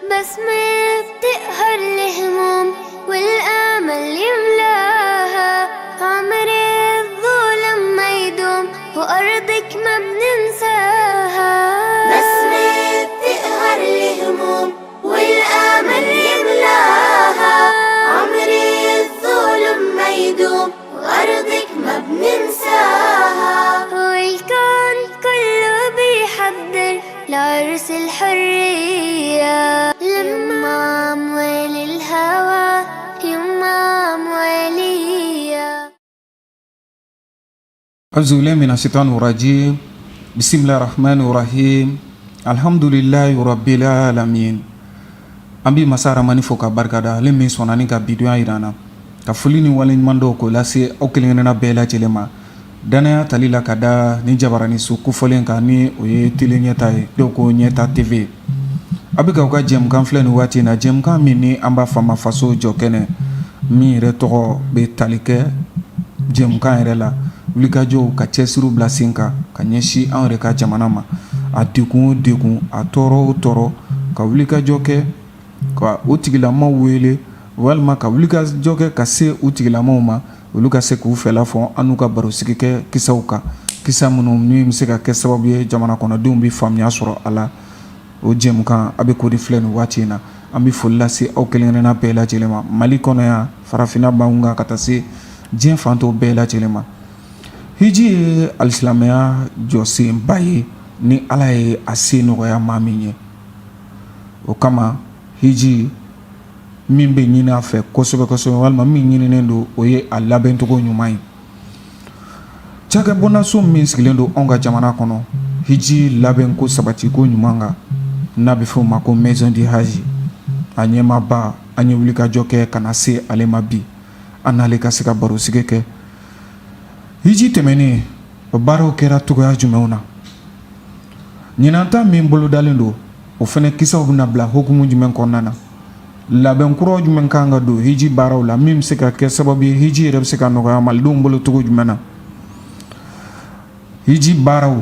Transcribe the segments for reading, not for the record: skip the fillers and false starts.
بسمة بتقهر الهموم والآمل يملاها، عمر الظلم ما يدوم وأرضك ما بننساها. بسمة بتقهر الهموم والآمل يملاها، عمر الظلم ما يدوم وأرضك ما بننساها. والكون كله بيحضر لعرس الحرية، لما أموال الهوى يما أموالية. أعوذ بالله من الشيطان الرجيم، بسم الله الرحمن الرحيم، الحمد لله رب العالمين. An bɛ masa Ramani fo ka barikada, ale min sɔnna ni ka bidonya jira an na, ka foli ni waleɲuman dɔw k'o lase aw kelen-kelenna bɛɛ lajɛlen ma, danaya tali la ka da ni jabaraniso kofɔlen kan, ni o ye Télé Ɲɛta ye, dɔw ko Ɲɛta TV. A bɛ k'aw ka jɛmukan filɛ nin waati in na, jɛmukan min ni an b'a fɔ a ma Faso Jɔ Kɛnɛ, min yɛrɛ tɔgɔ bɛ tali kɛ jɛmukan yɛrɛ la, wulikajɔw ka cɛsiriw bila sen kan ka ɲɛsin anw yɛrɛ ka jamana ma, a degun o degun, a tɔɔrɔ o tɔɔrɔ, ka wulikajɔ kɛ ka o tigilamaw wele, walima ka wulikajɔ kɛ ka se u tigilamaw ma, olu ka se k'u fɛla fɔ, an n'u ka barosigi kɛ kisaw kan, kisa minnu min bɛ se ka kɛ sababu ye jamana kɔnɔdenw bɛ faamuya sɔrɔ a la. O jɛmukan, a bɛ k'o de filɛ nin waati in na. An bɛ foli lase aw kelen-kelenna bɛɛ lajɛlen ma, Mali kɔnɔ yan, farafinna bangun kan, ka taa se diɲɛ fan tɔw bɛɛ lajɛlen ma. Hiji ye alisilamɛya jɔsenba ye, ni Ala ye a se nɔgɔya maa min ye. O kama, hiji min bɛ ɲini a fɛ kosɛbɛ kosɛbɛ, walima min ɲininen don, o ye a labɛncogo ɲuman ye. Cakɛbonnaso min sigilen don anw ka jamana kɔnɔ hiji labɛnko sabatiko ɲuman kan, n'a bɛ fɔ o ma ko Maison du Hadj, a ɲɛmaaba, an ye wulikajɔ kɛ ka na se ale ma bi, an n'ale ka se ka barosigi kɛ. Hiji tɛmɛnen, o baaraw kɛra cogoya jumɛnw na? Ɲinan ta min bolodalen don, o fana kisaw bɛna bila hukumu jumɛn kɔnɔna na? Labɛn kura jumɛn kan ka don hiji baaraw la, min bɛ se ka kɛ sababu ye hiji yɛrɛ bɛ se ka nɔgɔya malidenw bolo cogo jumɛn na? Hiji baaraw,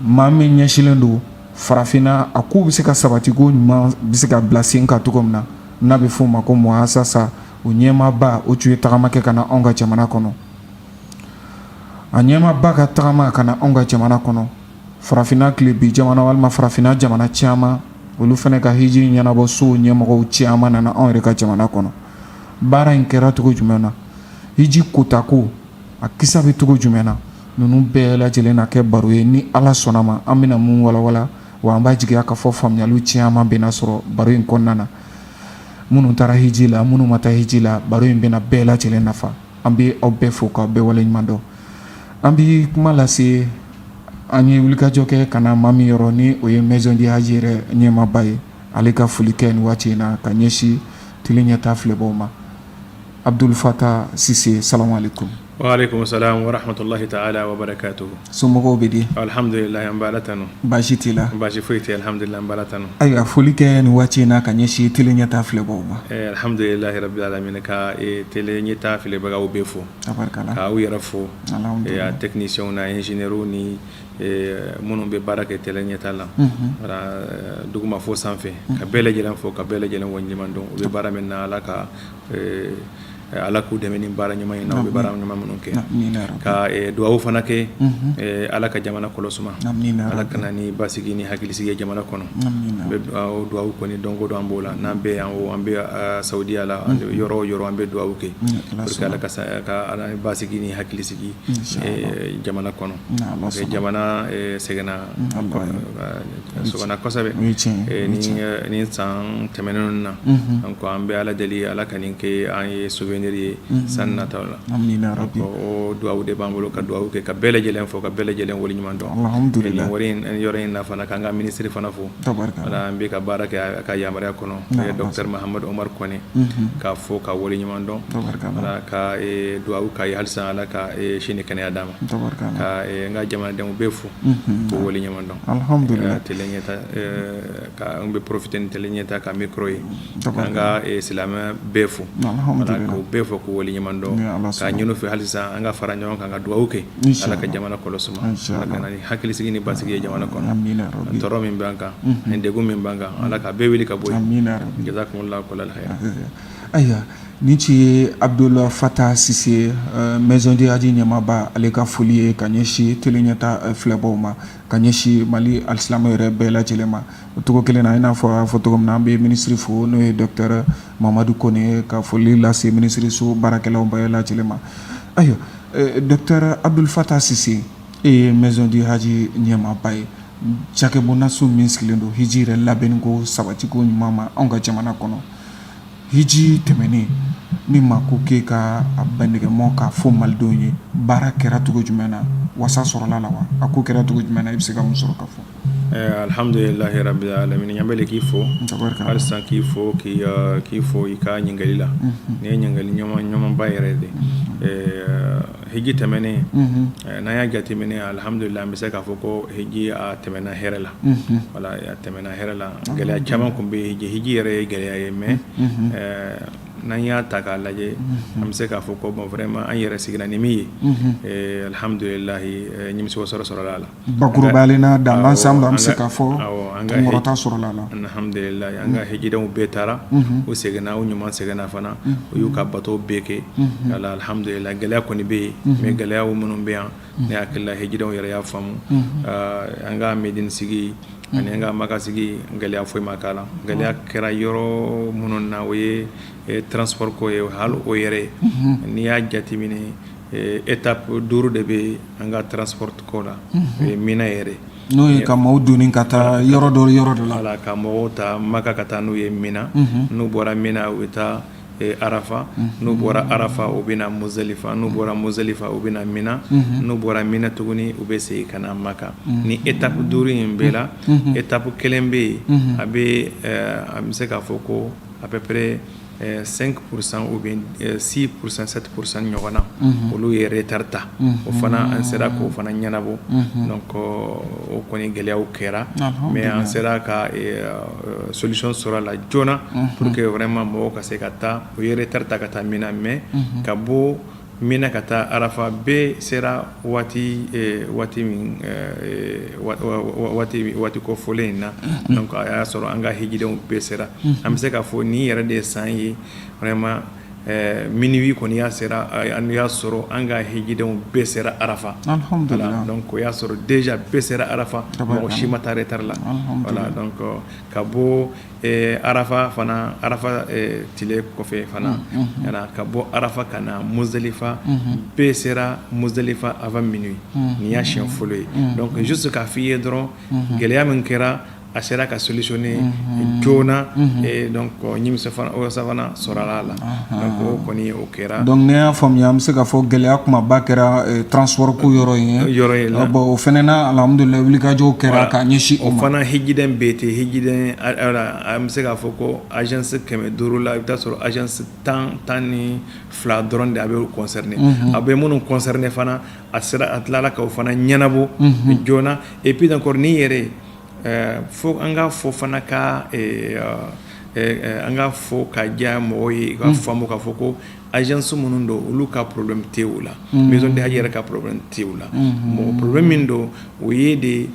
maa min ɲɛsinnen don farafinna, a k'u bɛ se ka sabati ko ɲuman bɛ se ka bila sen kan cogo min na, n'a bɛ f'o ma ko muhasasa, o ɲɛmaaba, o tun ye tagama kɛ ka na anw ka jamana kɔnɔ. A ɲɛmaaba ka tagama ka na anw ka jamana kɔnɔ, farafinna tile bi jamana walima farafinna jamana caman, olu fana ka hiji ɲɛnabɔ sow ɲɛmɔgɔw caman nana anw yɛrɛ ka jamana kɔnɔ. Baara in kɛra cogo jumɛn na? Hiji kotako, a kisa bɛ cogo jumɛn na? Ninnu bɛɛ lajɛlen na kɛ baro ye, ni Ala sɔnna ma, an bɛna mun walawala. Wa an b'a jigiya k'a fɔ faamuyaliw caman bɛna sɔrɔ baro in kɔnɔna na. Minnu taara hiji la, minnu ma taa hiji la, baro in bɛna bɛɛ lajɛlen nafa. An bɛ aw bɛɛ fo k'aw bɛɛ waleɲuman dɔn. An bɛ kuma lase, an ye wulikajɔ kɛ ka na maa min yɔrɔ, ni o ye Maison du Hadj yɛrɛ ɲɛmaaba ye, ale ka foli kɛ nin waati in na ka ɲɛsin Télé Ɲɛta filɛbaw ma. Abdul Fatah Sise, salamu alaikum. Waaleykum salam wa rahmatullahi ta'ala wa barakatuhu. Somɔgɔw bɛ di? Alhamdulillah, an bɛ Ala tanu. Baasi t'i la? Baasi foyi tɛ, alhamdulillah, an bɛ Ala tanu. Ayiwa, foli kɛ nin waati in na ka ɲɛsin Télé Ɲɛta filɛbaw ma. Alhamdulillahi rabbil alamin, ka Télé Ɲɛta filɛbagaw bɛɛ fo. Tabarikala. K'aw yɛrɛ fo. Alhamdulillah. A technicien n'a ingénieur ni minnu bɛ baara kɛ Télé Ɲɛta la. Voilà, duguma fo sanfɛ. Ka bɛɛ lajɛlen fo, ka bɛɛ lajɛlen waleɲuman dɔn. U bɛ baara min na, Ala k'u dɛmɛ ni baara ɲuman in na, u bɛ baara ɲuman minnu kɛ. Ka dugawu fana kɛ, Ala ka jamana kɔlɔsuma. Ala ka na ni basigi ni hakilisigi ye jamana kɔnɔ. An bɛ dugawu kɔni don o don an b'o la, n'an bɛ yan o, an bɛ Saudiya la, yɔrɔ o yɔrɔ, an bɛ dugawu kɛ pour que Ala ka Ala basigi ni hakilisigi jamana kɔnɔ. Parce que jamana sɛgɛnna sɛgɛnna kosɛbɛ ni san tɛmɛnen na. Donc an bɛ Ala deli, Ala ka nin kɛ an ye souvenir ye san nataw la. O dugawu de b'an bolo, ka dugawu kɛ, ka bɛɛ lajɛlen fo, ka bɛɛ lajɛlen waleɲuman dɔn. Alhamdulillah. Nin yɔrɔ in na fana, k'an ka ministre fana fo. Voilà, an bɛ ka baara kɛ a ka yamaruya kɔnɔ, docteur Mahamadu Omar Kone, k'a fo ka waleɲuman dɔn. Voilà, ka dugawu k'a ye halisa, Ala ka si ni kɛnɛya d'a ma. Ka n ka jamanadenw bɛɛ fo k'u waleɲuman dɔn. Alhamdulillah. Télé Ɲɛta, ka an bɛ profiter ni Télé Ɲɛta ka micro ye, k'an ka silamɛ bɛɛ fo. Voilà, k'u bɛɛ fo k'u waleɲuman dɔn, k'a ɲini u fɛ halisa an ka fara ɲɔgɔn kan ka dugawu kɛ Ala ka jamana kɔlɔsuma, Ala ka na ni hakilisigi ni basigi ye jamana kɔnɔ. Tɔɔrɔ min b'an kan ani degun min b'an kan, Ala ka bɛɛ wuli ka bɔ yen. Jazakumullahu kullal khair. Ayiwa, nin tun ye Abdul Fatah Sise, Maison du Hadj ɲɛmaaba, ale ka foli ye ka ɲɛsin Télé Ɲɛta filɛbaw ma, ka ɲɛsin Mali alisilamɛw yɛrɛ bɛɛ lajɛlen ma. O cogo kelen na, i n'a fɔ a y'a fɔ cogo min na, an bɛ minisiri fo, n'o ye docteur Mamadu Kone ye, ka foli lase minisiriso baarakɛlaw bɛɛ lajɛlen ma. Ayiwa, docteur Abdul Fatah Sise, e ye Maison du Hadj ɲɛmaaba ye, cakɛbonnaso min sigilen don hiji yɛrɛ labɛnni ko sabatiko ɲuman ma anw ka jamana kɔnɔ. Hiji tɛmɛnen, ni maa ko k'e ka a bandigɛmɔ k'a fɔ malidenw ye, baara kɛra cogo jumɛn na, wasa sɔrɔla la wa? A ko kɛra cogo jumɛn na? I bɛ se ka mun sɔrɔ ka fɔ? Alhamdulilahi rabbil alamin. Ɲanbele, k'i fo halisa, k'i fo, k'i fo i ka ɲininkali la. Nin ye ɲininkali ɲumanba yɛrɛ de. Hiji tɛmɛnen, n'an y'a jateminɛ, alhamdulillah, an bɛ se k'a fɔ ko hiji a tɛmɛna hɛrɛ la. Voilà, a tɛmɛna hɛrɛ la. Gɛlɛya caman tun bɛ yen. Hiji yɛrɛ ye gɛlɛya ye, mais n'an y'a ta k'a lajɛ, an bɛ se k'a fɔ ko bon, vraiment, an yɛrɛ sigira ni min ye, alhamdulillah, nimisiwasa sɔrɔla a la. Bakurubalen na, dans l'ensemble, an bɛ se k'a fɔ kunkɔrɔta sɔrɔla a la. Alhamdulillah, an ka hijidenw bɛɛ taara, u seginna, u ɲuman seginna fana, u y'u ka bato bɛɛ kɛ. Ala, alhamdulillah, gɛlɛya kɔni bɛ yen, mais gɛlɛyaw minnu bɛ yan, ne hakili la hijidenw yɛrɛ y'a faamu. An ka Medine sigi ani an ka Maka sigi, gɛlɛya foyi ma k'a la. Gɛlɛya kɛra yɔrɔ minnu na, o ye transport ko ye. Hali o yɛrɛ, n'i y'a jateminɛ, étape duuru de bɛ an ka transport ko la. O ye Mina yɛrɛ. N'o ye ka maaw doni ka taa yɔrɔ dɔ yɔrɔ dɔ la. Voilà, ka mɔgɔw ta Maka ka taa n'u ye Mina. N'u bɔra Mina, u bɛ taa Arafa. N'u bɔra Arafa, u bɛ na Muzalifa. N'u bɔra Muzalifa, u bɛ na Mina. N'u bɔra Mina tuguni, u bɛ segin ka na Maka. Ni étape duuru in bɛɛ la, étape kelen bɛ yen, a bɛ an bɛ se k'a fɔ ko à peu près 5% ou bien 6%, 7% ɲɔgɔn na, olu ye retard ta. O fana, an sera k'o fana ɲɛnabɔ. Donc o kɔni gɛlɛyaw kɛra, mais an sera ka solution sɔrɔ a la joona pour que vraiment mɔgɔw ka se ka taa. U ye retard ta ka taa Mina, mais ka bɔ Mina ka taa Arafa, bɛɛ sera waati waati min waati waati kofɔlen in na. Donc a y'a sɔrɔ an ka hijidenw bɛɛ sera. An bɛ se k'a fɔ nin yɛrɛ de ye san ye, vraiment, minuit kɔni y'a sera, an y'a sɔrɔ an ka hijidenw bɛɛ sera Arafa. Alhamdulillah. Donc o y'a sɔrɔ déjà bɛɛ sera Arafa, mɔgɔ si ma taa retard la. Voilà, donc ka bɔ Arafa fana, Arafa tile kɔfɛ fana, ka bɔ Arafa ka na Muzalifa, bɛɛ sera Muzalifa avant minuit. Nin y'a siɲɛ fɔlɔ ye. Donc juste k'a f'i ye dɔrɔn, gɛlɛya min kɛra, a sera ka solutionner joona. Donc nimisi fana sɔrɔla a la. Donc o kɔni, o kɛra. Donc ne y'a faamuya, an bɛ se k'a fɔ gɛlɛya kumaba kɛra transport ko yɔrɔ in ye. Yɔrɔ in la. Bon, o fana na, alhamdulillah, wulikajɔw kɛra k'a ɲɛsin o ma. O fana, hijiden bɛɛ tɛ hijiden. An bɛ se k'a fɔ ko agence 500 la, i bɛ taa sɔrɔ agence 12 dɔrɔn de a bɛ concerné. A bɛ minnu concerné fana, a sera, a tilala k'o fana ɲɛnabɔ joona. Et puis encore, ni yɛrɛ fo an ka fɔ fana, ka an ka fɔ ka diya mɔgɔw ye, ka faamu k'a fɔ ko agence minnu don, olu ka problème tɛ o la, maison de hajj yɛrɛ ka problème tɛ o la. Mɔgɔ problème min don, o ye de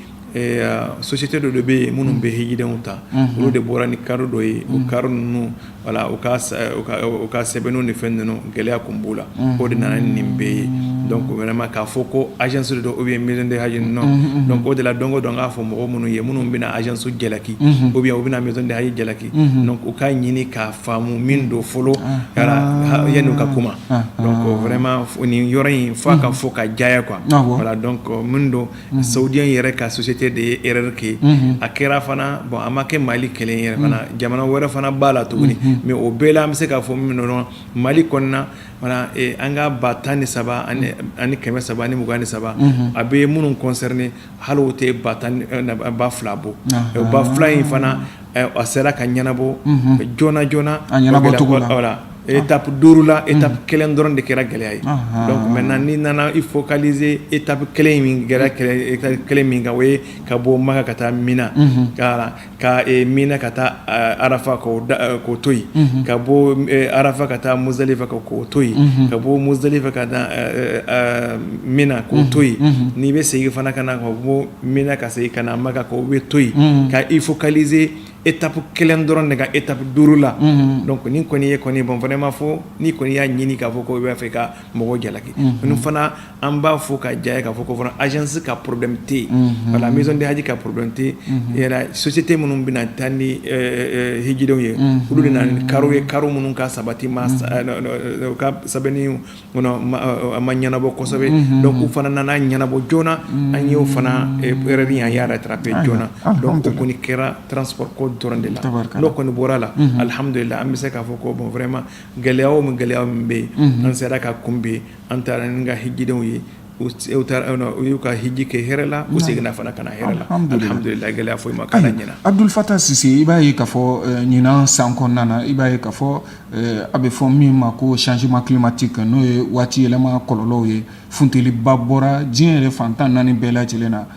société dɔ de bɛ yen minnu bɛ hijidenw ta, olu de bɔra ni car dɔ ye. O car ninnu, voilà, u ka sɛbɛnniw ni fɛn ninnu, gɛlɛya kun b'u la, o de nana ni nin bɛɛ ye. Donc vraiment, k'a fɔ ko agence de don ou bien maison de hajj, non. Donc o de la, don o don, an k'a fɔ mɔgɔ minnu ye, minnu bɛna agence jalaki ou bien u bɛna maison de hajj jalaki, donc u k'a ɲini k'a faamu min don fɔlɔ yanni u ka kuma. Donc vraiment, nin yɔrɔ in, f'a ka fɔ ka jaya quoi. Voilà, donc min don, saoudien yɛrɛ ka société de ye erreur kɛ. A kɛra fana, bon, a ma kɛ Mali kelen yɛrɛ fana, jamana wɛrɛ fana b'a la tuguni. Mais o bɛɛ la, an bɛ se k'a fɔ min dɔrɔn, Mali kɔnɔna, voilà, an ka 13,323, a bɛ minnu concerné, hali o tɛ ba tan 2,000 bɔ. O 2,000 in fana, a sera ka ɲɛnabɔ joona joona. A ɲɛnabɔ cogo la. Voilà. Étape duuru la, étape kelen dɔrɔn de kɛra gɛlɛya ye. Donc maintenant, n'i nana i focaliser étape kelen min gɛlɛya, étape kelen min kan, o ye ka bɔ Maka ka taa Mina, ka Mina ka taa Arafa, k'o to yen, ka bɔ Arafa ka taa Muzdalifa, k'o to yen, ka bɔ Muzdalifa ka taa Mina, k'o to yen. N'i bɛ segin fana ka na, ka bɔ Mina ka segin ka na Maka, k'o bɛ to yen, ka i focaliser étape kelen dɔrɔn de ka étape duuru la. Donc ni kɔni ye kɔni, bon, vraiment, fo ni kɔni y'a ɲini k'a fɔ ko i b'a fɛ ka mɔgɔw jalaki. Ni fana an b'a fɔ ka diya k'a fɔ ko fana agence ka problème tɛ yen, voilà, maison de haji ka problème tɛ yen. Yɛrɛ société minnu bɛna taa ni hijidenw ye, olu de nana ni car ye, car minnu ka sabati ma, u ka sɛbɛnni kɔnɔ a ma ɲɛnabɔ kosɛbɛ. Donc u fana nana ɲɛnabɔ joona, an y'o fana erreur in, an y'a rattraper joona. Donc o kɔni kɛra transport ko dɔrɔn de la. N'o kɔni bɔra la, alhamdulillah, an bɛ se k'a fɔ ko bon, vraiment, gɛlɛya o min, gɛlɛya min bɛ yen, an sera ka kunbɛn. An taara ni ka hijidenw ye, u taara, u y'u ka hiji kɛ hɛrɛ la, u seginna fana ka na hɛrɛ la. Alhamdulillah, gɛlɛya foyi ma k'a la ɲina. Abdul Fatah Sise, i b'a ye k'a fɔ ɲinan san kɔnɔna na, i b'a ye k'a fɔ a bɛ fɔ min ma ko changement climatique, n'o ye waati yɛlɛma kɔlɔlɔw ye, funteliba bɔra diɲɛ yɛrɛ fan 14 bɛɛ lajɛlen na.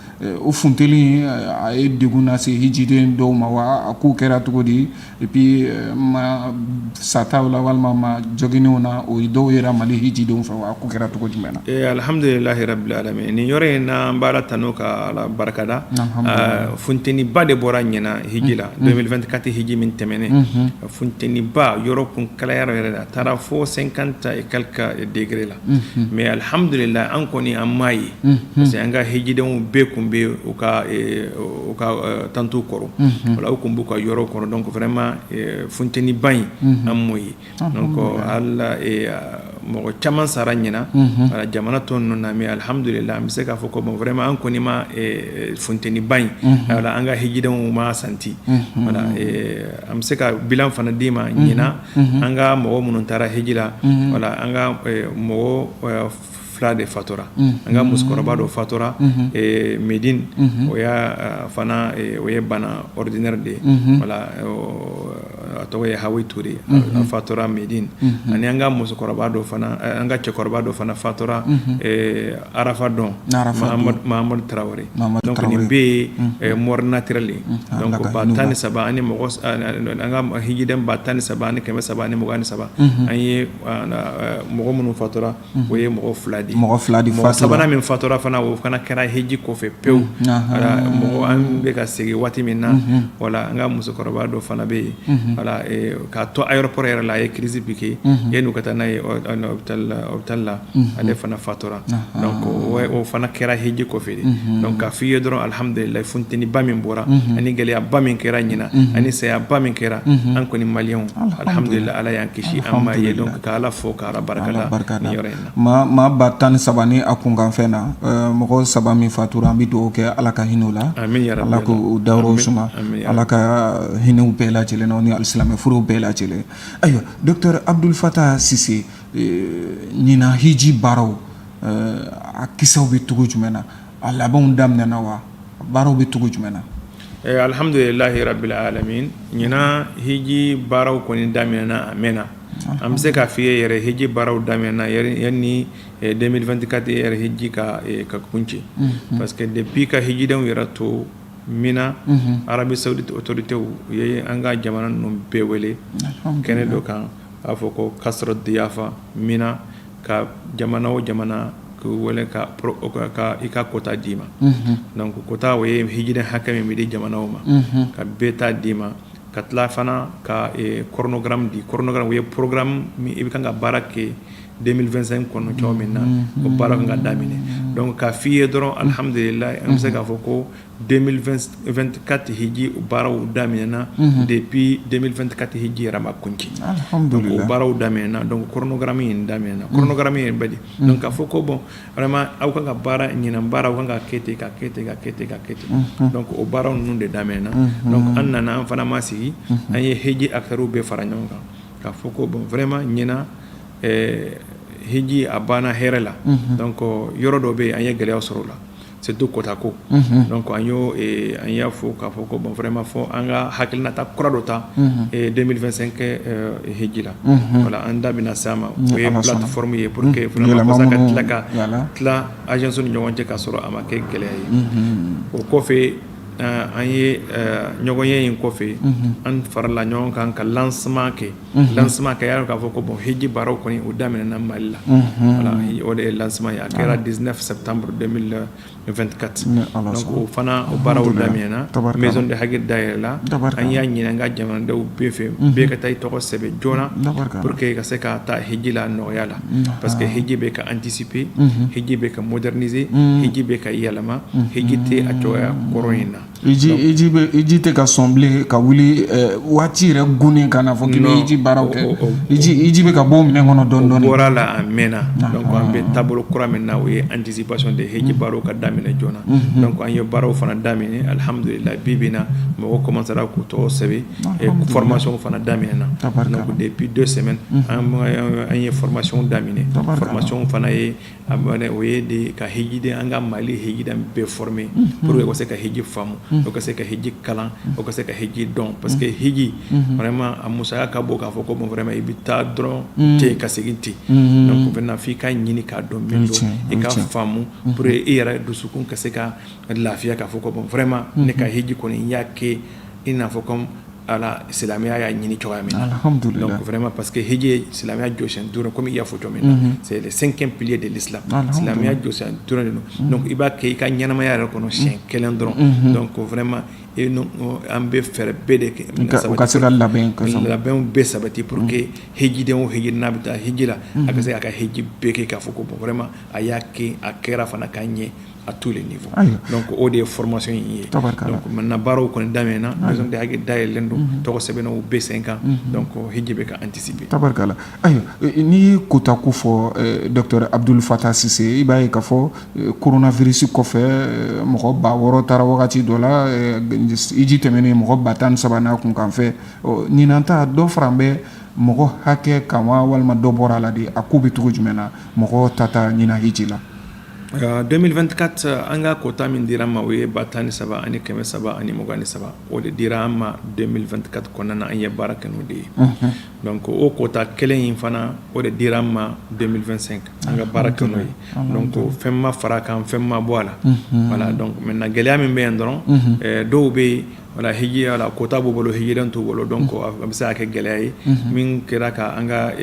O funteli, a ye degun lase hijiden dɔw ma wa? A kow kɛra cogo di? Et puis ma sataw la walima ma joginnenw na, o dɔw yera Mali hijidenw fɛ wa? A ko kɛra cogo jumɛn na? Alhamdulilahi rabbil alamin. Nin yɔrɔ in na, an b'a tanu ka Ala barikada. Funteniba de bɔra ɲina hiji la, 2024 hiji min tɛmɛnen. Funteniba, yɔrɔ kun kalayara yɛrɛ, a taara fo 50 et quelques degrés la. Mais alhamdulillah, an kɔni an m'a ye, parce que an ka hijidenw bɛɛ kun bɛ u ka tentes kɔrɔ, wala u kun b'u ka yɔrɔ kɔrɔ. Donc vraiment, funteniba in, an m'o ye. Donc ala mɔgɔ caman sara ɲina jamana tɔ ninnu na, mais alhamdulillah, an bɛ se k'a fɔ ko bon, vraiment, an kɔni ma funteniba in, wala an ka hijidenw ma santi. Wala an bɛ se ka bilan fana d'i ma ɲina, an ka mɔgɔ minnu taara hiji la. Wala an ka mɔgɔ fila de fatura. An ka musokɔrɔba dɔ fatura Medine, o y'a fana, o ye bana ordinaire de ye. Wala a tɔgɔ ye Hawi Ture, a fatura Medine. Ani an ka musokɔrɔba dɔ fana, an ka cɛkɔrɔba dɔ fana fatura Arafa dɔn, Mahamadu Tarawele. Donc nin bɛɛ ye mort naturelle ye. Donc 13 000 ani mɔgɔ, an ka hijiden 13 323, an ye mɔgɔ minnu fatura, o ye mɔgɔ fila de ye. Mɔgɔ fila de. Mɔgɔ sabanan min fatura fana, o fana kɛra hiji kɔfɛ pewu. Mɔgɔ an bɛ ka segin waati min na, wala an ka musokɔrɔba dɔ fana bɛ yen, wala k'a to aéroport yɛrɛ la, a ye crise piqué yanni u ka taa n'a ye hôpital la, ale fana fatura. Donc o fana kɛra hiji kɔfɛ de. Donc k'a f'i ye dɔrɔn, alhamdulillah, funteniba min bɔra ani gɛlɛyaba min kɛra ɲina ani sayaba min kɛra, an kɔni maliyɛnw, alhamdulillah, Ala y'an kisi, an m'a ye. Donc ka Ala fo, ka Ala barikada nin yɔrɔ in na. Maa 13 000 ni a kunkanfɛn na, mɔgɔ saba min fatura, an bɛ dugawu kɛ Ala ka hinɛ u la, Ala k'u dayɔrɔ suma, Ala ka hinɛw bɛɛ lajɛlen na ni alisilamɛ furuw bɛɛ lajɛlen. Ayiwa, docteur Abdul Fatah Sise, ɲinan hiji baaraw, a kisɛw bɛ cogo jumɛn na? A labanw daminɛna wa? Baaraw bɛ cogo jumɛn na? Alhamdulilahi rabbil alamin. Ɲinan hiji baaraw kɔni daminɛna, a mɛnna. An bɛ se k'a f'i ye yɛrɛ, hiji baaraw daminɛna yanni 2024 yɛrɛ hiji ka kuncɛ, parce que depuis ka hijidenw yɛrɛ to Mina, Arabie Saoudite autorités u ye an ka jamana ninnu bɛɛ wele kɛnɛ dɔ kan, a b'a fɔ ko Kasr Diyafa Mina, ka jamana o jamana k'u wele ka i ka quota d'i ma. Donc quota, o ye hijiden hakɛ min bɛ di jamanaw ma, ka bɛɛ ta d'i ma, ka tila fana ka chronogramme di. Chronogramme, o ye programme min i bɛ kan ka baara kɛ 2025 kɔnɔ cogo min na, o baara kan ka daminɛ. Donc k'a f'i ye dɔrɔn, alhamdulillah, an bɛ se k'a fɔ ko 2024 hiji baaraw daminɛna depuis 2024 hiji yɛrɛ ma kuncɛ. Donc o baaraw daminɛna, donc chronogramme in daminɛna. Chronogramme in bɛ di, donc k'a fɔ ko bon, vraiment, aw kan ka baara ɲinan, baara aw kan ka kɛ ten, ka kɛ ten, ka kɛ ten, ka kɛ ten. Donc o baaraw ninnu de daminɛna. Donc an nana, an fana ma sigi, an ye hiji acteurs bɛɛ fara ɲɔgɔn kan k'a fɔ ko bon, vraiment, ɲinan hiji a banna hɛrɛ la. Donc yɔrɔ dɔ bɛ yen, an ye gɛlɛya sɔrɔ o la. Surtout quota ko. Donc an y'a fɔ k'a fɔ ko bon, vraiment, fɔ an ka hakilinata kura dɔ ta 2025 hiji la. Voilà, an da bɛna s'a ma. O ye plateforme ye pour que vraiment ka tila ka tila agence ni ɲɔgɔn cɛ ka sɔrɔ a ma kɛ gɛlɛya ye. O kɔfɛ, an ye ɲɔgɔn ye in kɔfɛ, an farala ɲɔgɔn kan ka lancement kɛ. Lancement kɛ y'a k'a fɔ ko bon, hiji baaraw kɔni, o daminɛna Mali la. Voilà, o de ye lancement ye. A kɛra 19 septembre 2024. Donc o fana, o baaraw daminɛna, maison de hajj dayɛlɛla. An y'a ɲini an ka jamanadenw bɛɛ fɛ, bɛɛ ka taa i tɔgɔ sɛbɛn joona pour que ka se ka taa hiji la nɔgɔya la, parce que hiji bɛ ka anticiper, hiji bɛ ka moderniser, hiji bɛ ka yɛlɛma, hiji tɛ a cogoya kɔrɔ in na. Hiji tɛ ka sɔn bilen ka wuli waati yɛrɛ gunnen ka na fɔ k'i bɛ hiji baaraw kɛ. Hiji bɛ ka bɔ minɛn kɔnɔ dɔɔni dɔɔni. O bɔra la a mɛnna. Donc an bɛ taabolo kura min na, o ye anticipation de hiji baaraw ka daminɛ joona. Donc an ye baaraw fana daminɛ, alhamdulillah. Bi bi in na, mɔgɔw commencera k'u tɔgɔ sɛbɛn, formation fana daminɛna. Donc depuis 2 semaines, an ye formation daminɛ. Formation fana ye, o ye de ka hijiden, an ka Mali hijiden bɛɛ former pour que u ka se ka hiji faamu, o ka se ka hiji kalan, o ka se ka hiji dɔn, parce que hiji vraiment, a musaka ka bon k'a fɔ ko bon, vraiment, i bɛ taa dɔrɔn ten ka segin ten. Donc maintenant, f'i ka ɲini k'a dɔn min don, i ka faamu pour que i yɛrɛ dusukun ka se ka lafiya k'a fɔ ko bon, vraiment, ne ka hiji kɔni, n y'a kɛ i n'a fɔ comme ala silamɛya y'a ɲini cogoya min na. Donc vraiment, parce que hiji ye silamɛya jɔsen duuru, comme i y'a fɔ cogo min na, c'est le cinquième pilier de l'islam. Silamɛya jɔsen duuru de don. Donc i b'a kɛ i ka ɲɛnamaya yɛrɛ kɔnɔ siɲɛ kelen dɔrɔn. Donc vraiment, an bɛ fɛɛrɛ bɛɛ de kɛ u ka se ka labɛn. Labɛnw bɛɛ sabati pour que hijiden o hijiden n'a bɛ taa hiji la, a ka se k'a ka hiji bɛɛ kɛ k'a fɔ ko bon, vraiment, a y'a kɛ, a kɛra fana ka ɲɛ à tous les niveaux. Donc o de ye formation in ye. Donc maintenant, baaraw kɔni daminɛna, maison de hajj dayɛlɛlen don, tɔgɔ sɛbɛnnaw bɛ sen kan. Donc hiji bɛ ka anticiper. Tabarikala. Ayiwa, n'i ye quota ko fɔ, docteur Abdoul Fatah Cissé, i b'a ye k'a fɔ coronavirus kɔfɛ, mɔgɔ 6000 taara wagati dɔ la. Hiji tɛmɛnen, mɔgɔ 13,000 n'a kun kan fɛ. Ɲinan ta, dɔ fara bɛ mɔgɔ hakɛ kan wa, walima dɔ bɔra a la de? A ko bɛ cogo jumɛn na, mɔgɔ ta ta ɲinan hiji la? 2024, an ka quota min dira an ma, o ye 13,323. O de dira an ma 2024 kɔnɔna na. An ye baara kɛ n'o de ye. Donc o quota kelen in fana, o de dira an ma 2025, an ka baara kɛ n'o ye. Donc fɛn ma fara a kan, fɛn ma bɔ a la. Voilà. Donc maintenant, gɛlɛya min bɛ yen dɔrɔn, dɔw bɛ yen, voilà, hiji, voilà, quota b'u bolo, hijiden t'u bolo. Donc a bɛ se ka kɛ gɛlɛya ye min kɛra ka an ka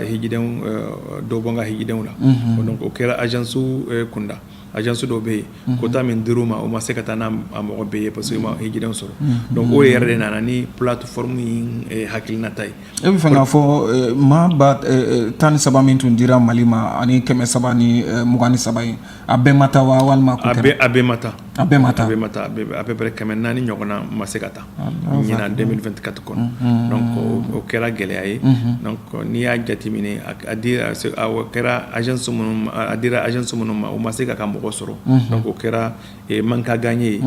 hijidenw dɔ bɔ an ka hijidenw la. Donc o kɛra agence kunda. Agence dɔw bɛ yen, quota min dir'u ma, o ma se ka taa n'a a mɔgɔ bɛɛ ye, parce que u ma hijidenw sɔrɔ. Donc o yɛrɛ de nana ni plateforme in hakilinata ye. E bɛ fɛ k'a fɔ maa 13,000 min tun dira Mali ma ani 323 ye, a bɛɛ ma taa wa, walima? A bɛɛ ma taa. A bɛɛ ma taa. A bɛɛ ma taa. À peu près 400 ɲɔgɔnna ma se ka taa ɲinan 2024 kɔnɔ. Donc o kɛra gɛlɛya ye. Donc n'i y'a jateminɛ, a dira, o kɛra agence minnu, a dira agence minnu ma, o ma se ka mɔgɔ sɔrɔ. Donc o kɛra manque à gagner ye,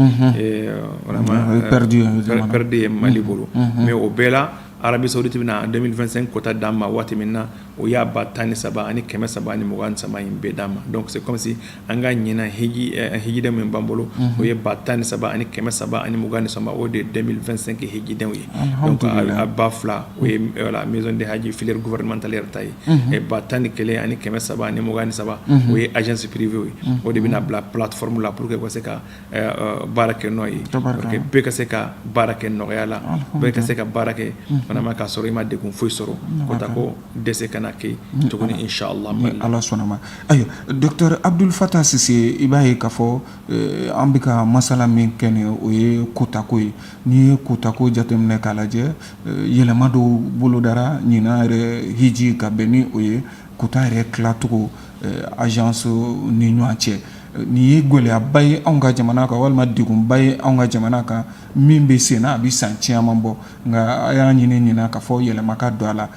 vraiment perdu. Perdu ye Mali bolo. Mais o bɛɛ la, Arabie Saoudite bɛna 2025 quota d'an ma waati min na, o y'a 13,323 in bɛɛ d'an ma. Donc c'est comme si an ka ɲinan hiji, hijiden min b'an bolo, o ye 13,323, o de ye 2025 hijidenw ye. Donc a 2,000, o ye, voilà, maison de hajj filière gouvernementale yɛrɛ ta ye. 11,323, o ye agence privée ye. O de bɛna bila plateforme la pour que u ka se ka baara kɛ n'o ye, pour que bɛɛ ka se ka baara kɛ nɔgɔya la, bɛɛ ka se ka baara kɛ vraiment k'a sɔrɔ i ma degun foyi sɔrɔ. Quota ko dɛsɛ kana kɛ tuguni, inshallah. Ni Ala sɔnna ma. Ayiwa, docteur Abdoul Fatah Cissé, i b'a ye k'a fɔ an bɛ ka masala min kɛ nin, o ye quota ko ye. N'i ye quota ko jateminɛ k'a lajɛ, yɛlɛma dɔw bolodara ɲinan yɛrɛ hiji ka bɛn ni o ye, quota yɛrɛ tilacogo agence ni ɲɔgɔn cɛ. Nin ye gɛlɛyaba ye anw ka jamana kan, walima degunba ye anw ka jamana kan min bɛ sen na, a bɛ san caman bɔ. Nka a y'a ɲini ɲinan k'a fɔ yɛlɛma ka don a la.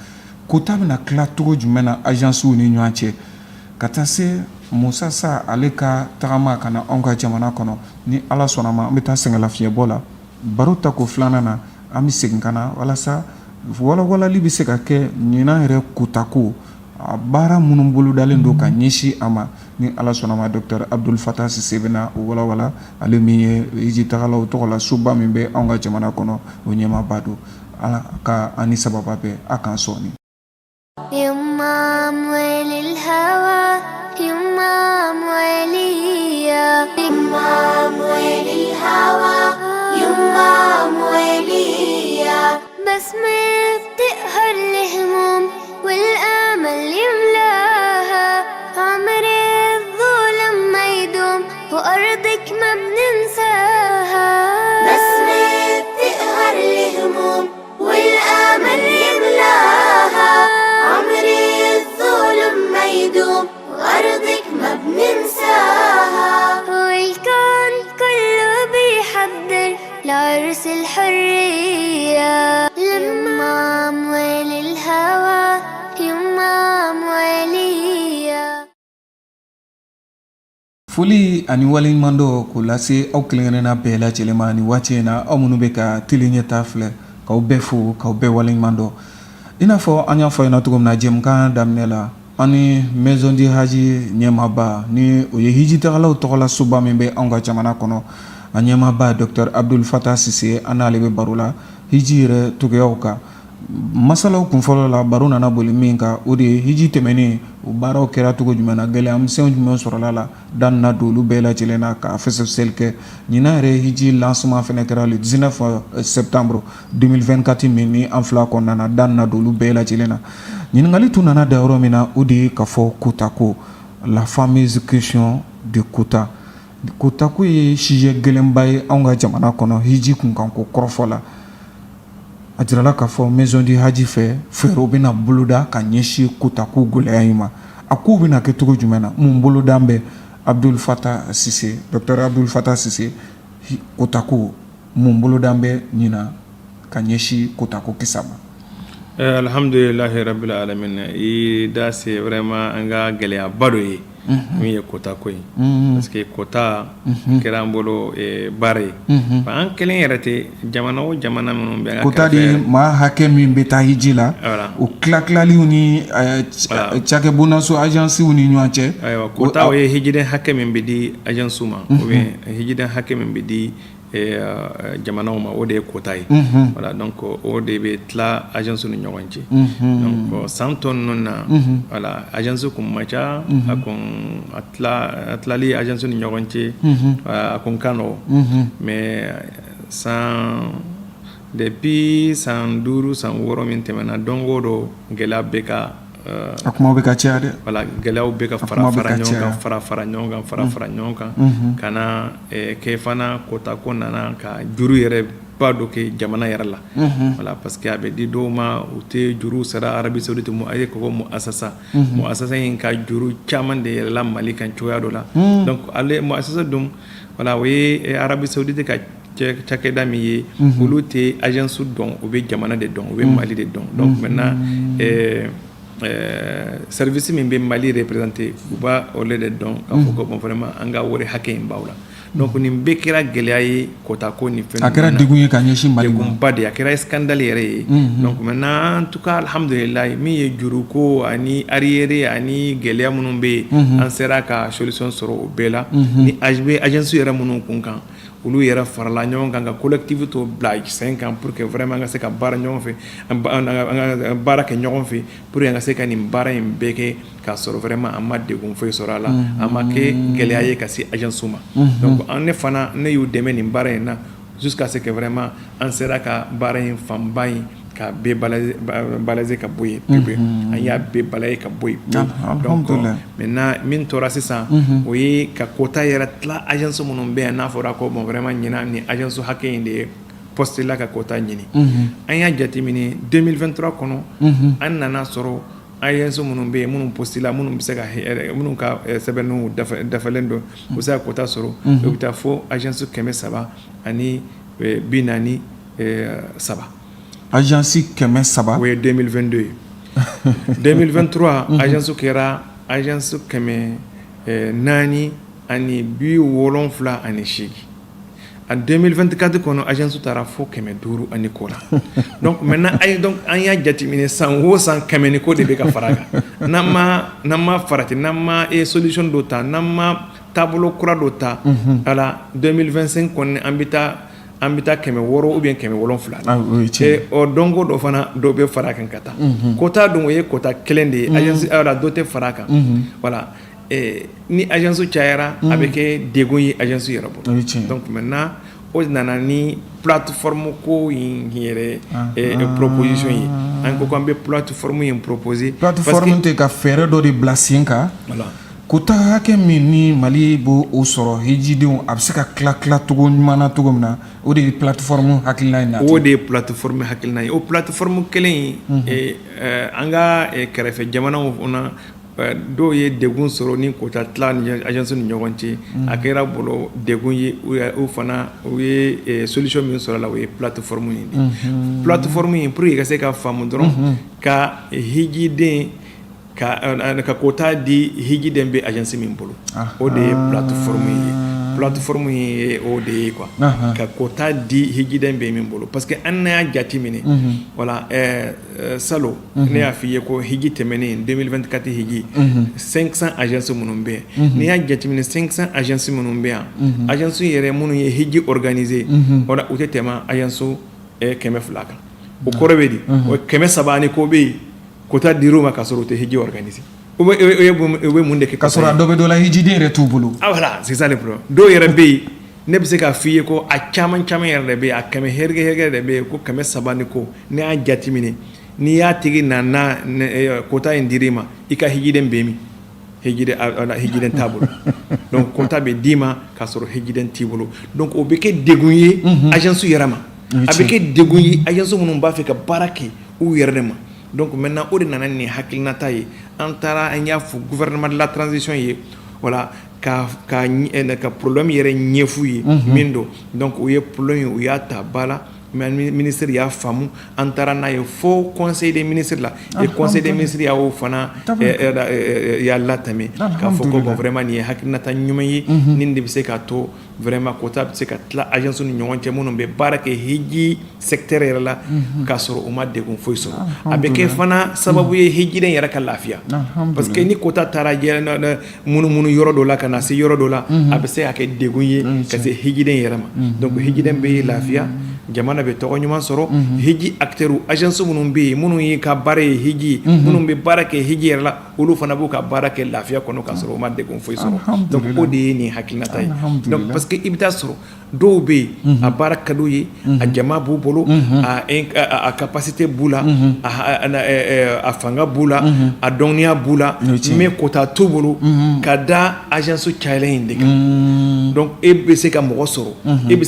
Quota bɛna tila cogo jumɛn na agencew ni ɲɔgɔn cɛ, ka taa se Musa Sa ale ka tagama ka na anw ka jamana kɔnɔ? Ni Ala sɔnna ma, an bɛ taa sɛgɛnlafiɲɛbɔ la. Baro ta ko filanan na, an bɛ segin ka na walasa walawalali bɛ se ka kɛ ɲinan yɛrɛ quota ko. A baara minnu bolodalen don ka ɲɛsin a ma, ni Ala sɔnna ma, docteur Abdul Fatah Sise bɛna o walawala, ale min ye hijitagalaw tɔgɔ la soba min bɛ anw ka jamana kɔnɔ, o ɲɛmaaba don. Ala ka an ni sababa bɛn, a k'an sɔɔni. Foli ani waleɲumandɔn k'o lase aw kelen-kelenna bɛɛ lajɛlen ma nin waati in na, aw minnu bɛ ka Tele Ɲɛta filɛ, k'aw bɛɛ fo, k'aw bɛɛ waleɲumandɔn. I n'a fɔ an y'a fɔ aw ɲɛna cogo min na jɛmukan daminɛ la, an ni Maison du Hadj ɲɛmaaba, ni o ye hijitagalaw tɔgɔla soba min bɛ anw ka jamana kɔnɔ, a ɲɛmaaba docteur Abdul Fatah Sise, an n'ale bɛ baro la hiji yɛrɛ cogoyaw kan. Masalaw kunfɔlɔ la, baro nana boli min kan, o de ye hiji tɛmɛnen, o baaraw kɛra cogo jumɛn na, gɛlɛya misɛnw jumɛn sɔrɔla la, da nana don olu bɛɛ lajɛlen na ka fɛsɛfɛsɛli kɛ. Ɲinan yɛrɛ hiji lancement fana kɛra le 19 septembre 2024 min ni an fila kɔnɔna na, da nana don olu bɛɛ lajɛlen na. Ɲininkali tun nana da yɔrɔ min na, o de ye ka fɔ quota ko, la fameuse question de quota. Quota ko ye sujet gɛlɛnba ye anw ka jamana kɔnɔ hiji kunkanko kɔrɔfɔ la. A jirala k'a fɔ Maison du Hadj fɛ, fɛɛrɛw bɛna boloda ka ɲɛsin quota ko gɛlɛya in ma. A kow bɛna kɛ cogo jumɛn na, mun boloda bɛ? Abdul Fatah Sise, docteur Abdul Fatah Sise, quota ko, mun boloda bɛ ɲinan ka ɲɛsin quota ko kisa ma? Alhamdulilahi rabbil alamin. I da se vraiment an ka gɛlɛyaba dɔ ye min ye quota ko ye, parce que quota kɛra an bolo baara ye. An kelen yɛrɛ tɛ, jamana o jamana minnu bɛ Quota de, maa hakɛ min bɛ taa hiji la, o tila tilaliw ni cakɛbonnaso agencew ni ɲɔgɔn cɛ. Ayiwa, quota o ye hijiden hakɛ min bɛ di agence ma ou bien hijiden hakɛ min bɛ di jamanaw ma, o de ye quota ye. Voilà, donc o de bɛ tila agence ni ɲɔgɔn cɛ. Donc san tɔ ninnu na, voilà, agence kun man ca, a kun a tila a tilali agence ni ɲɔgɔn cɛ, a kun ka nɔgɔn. Mais san depuis san 5, san 6 min tɛmɛna, don o don gɛlɛya bɛ ka A kuma bɛ ka caya dɛ. Voilà, gɛlɛyaw bɛ ka fara fara ɲɔgɔn kan, fara fara ɲɔgɔn kan, fara fara ɲɔgɔn kan, ka na kɛ fana quota ko nana ka juru yɛrɛ ba dɔ kɛ jamana yɛrɛ la. Voilà, parce que a bɛ di dɔw ma, u tɛ juru sara. Arabie Saoudite mu a ye ko muasasa muasasa in ka juru caman de yɛlɛla Mali kan cogoya dɔ la. Donc ale muasasa dun, voilà, o ye Arabie Saoudite ka cakɛda min ye, olu tɛ agence dɔn, u bɛ jamana de dɔn, u bɛ Mali de dɔn. Donc maintenant service min bɛ Mali représenter, u b'a olu de dɔn k'a fɔ ko bon, vraiment an ka wari hakɛ in b'aw la. Donc nin bɛɛ kɛra gɛlɛya ye, quota ko ni fɛn. A kɛra degun ye ka ɲɛsin Mali ma. Degunba de, a kɛra scandale yɛrɛ ye. Donc maintenant, en tout cas, alhamdulillah, min ye juruko ani arriéré ani gɛlɛya minnu bɛ yen, an sera ka solution sɔrɔ o bɛɛ la. Ni bɛ agence yɛrɛ minnu kun kan, olu yɛrɛ farala ɲɔgɔn kan ka collectif dɔ bila sen kan pour que vraiment an ka se ka baara ɲɔgɔn fɛ, an ka baara kɛ ɲɔgɔn fɛ pour que an ka se ka nin baara in bɛɛ kɛ k'a sɔrɔ vraiment an ma degun foyi sɔrɔ a la, a ma kɛ gɛlɛya ye ka se agence ma. Donc an ne fana, ne y'u dɛmɛ nin baara in na jusqu'à ce que vraiment an sera ka baara in fanba in ka bɛɛ balayer ka bɔ yen pewu. An y'a bɛɛ balayer ka bɔ yen pewu. Donc maintenant, min tora sisan, o ye ka quota yɛrɛ tila agence minnu bɛ yan. N'a fɔra ko bon, vraiment ɲinan ni agence hakɛ in de ye poste la ka quota ɲini, an y'a jateminɛ 2023 kɔnɔ, an nana sɔrɔ agence minnu bɛ yen, minnu poste la, minnu bɛ se ka, minnu ka sɛbɛnniw dafalen don, u bɛ se ka quota sɔrɔ, o bɛ taa fo agence 343. Agence 300? O ye 2022 ye. 2023, agence kɛra agence 478. En 2024 kɔnɔ, agence taara fo 500 ani kɔ la. Donc maintenant ay, donc an y'a jateminɛ, san o san 100 ni kɔ de bɛ ka fara a kan. N'an ma farati, n'an ma solution dɔ ta, n'an ma taabolo kura dɔ ta, ala 2025 kɔni, an bɛ taa 600 ou bien 700 la. Ɔ, don o dɔ fana, dɔ bɛ fara a kan ka taa. Quota dun, o ye quota kelen de ye. Agence ala dɔ tɛ fara a kan. Voilà, ni agence cayara, a bɛ kɛ degun ye agence yɛrɛ bolo. Donc maintenant, o nana ni plateforme ko in yɛrɛ proposition ye. An ko k'an bɛ plateforme in proposer. Plateforme tɛ ka fɛɛrɛ dɔ de bila sen kan? Voilà. Quota hakɛ min ni Mali b'o o sɔrɔ hijidenw, a bɛ se ka tila tila cogo ɲuman na cogo min na, o de ye plateforme hakilina in nati. O de ye plateforme hakilina ye. O plateforme kelen in, an ka kɛrɛfɛ jamanaw na, dɔw ye degun sɔrɔ ni quota tila ni agence ni ɲɔgɔn cɛ. A kɛra bolo degun ye. U fana, u ye solution min sɔrɔ a la, o ye plateforme in de ye. Plateforme in, pour que i ka se ka faamu dɔrɔn, ka hijiden ka quota di hijiden bɛ agence min bolo, o de ye plateforme ye. Plateforme ye o de ye quoi, ka quota di hijiden bɛ min bolo. Parce que an y'a jate minɛ, voilà, salon ne y'a f'i ye ko hiji tɛmɛnen, 2024 hiji, 500 agence minnu bɛ yen, n'i y'a jateminɛ, 500 agence minnu bɛ yan, agence yɛrɛ minnu ye hiji organiser, o la u tɛ tɛmɛ agence 200 kan. O kɔrɔ bɛ di? O 300 ani ko bɛ yen, quota dir'u ma k'a sɔrɔ u tɛ hiji organiser. U bɛ mun de kɛ? K'a sɔrɔ a dɔ bɛ dɔ la, hijiden yɛrɛ t'u bolo. Ah voilà, c'est ça le problème. Dɔw yɛrɛ bɛ yen, ne bɛ se k'a f'i ye ko a caman caman yɛrɛ de bɛ yen, a kɛmɛ hɛrɛ hɛrɛ de bɛ yen, ko 300 ni ko. Ne y'a jateminɛ, n'i y'a tigi nana, quota in dir'i ma, i ka hijiden bɛ min? Hijiden t'a bolo. Donc quota bɛ d'i ma k'a sɔrɔ hijiden t'i bolo. Donc o bɛ kɛ degun ye agence yɛrɛ ma, a bɛ kɛ degun ye agence minnu b'a fɛ ka baara kɛ u yɛrɛ de ma. Donc maintenant, o de nana ni hakilinata ye. An taara, an y'a fɔ gouvernement de la transition ye, voilà, ka problème yɛrɛ ɲɛf'u ye min don. Donc u ye problème ye, u y'a ta ba la. Ministre y'a faamu. An taara n'a ye fo conseil des ministres la, et conseil des ministres y'a o fana y'a latɛmɛ k'a fɔ ko bon, vraiment, nin ye hakilinata ɲuman ye, nin de bɛ se k'a to vraiment quota bɛ se ka tila agence ni ɲɔgɔn cɛ minnu bɛ baara kɛ hiji secteur yɛrɛ la, k'a sɔrɔ u ma degun foyi sɔrɔ. A bɛ kɛ fana sababu ye hijiden yɛrɛ ka lafiya, parce que ni quota taara munumunu yɔrɔ dɔ la ka na se yɔrɔ dɔ la, a bɛ se ka kɛ degun ye ka se hijiden yɛrɛ ma. Donc hijiden bɛ lafiya, jamana bɛ tɔgɔ ɲuman sɔrɔ. Hiji acteurs, agence minnu bɛ yen, minnu ye ka baara ye hiji, minnu bɛ baara kɛ hiji yɛrɛ la, olu fana b'u ka baara kɛ lafiya kɔnɔ k'a sɔrɔ u ma degun foyi sɔrɔ. Donc o de ye nin hakilinata ye. Donc parce que i bɛ taa sɔrɔ dɔw bɛ yen, a baara ka d'u ye, a jama b'u bolo, a capacité b'u la, a fanga b'u la, a dɔnniya b'u la, mais quota t'u bolo ka da agence cayalen in de kan. Donc e bɛ se ka mɔgɔ sɔrɔ, e bɛ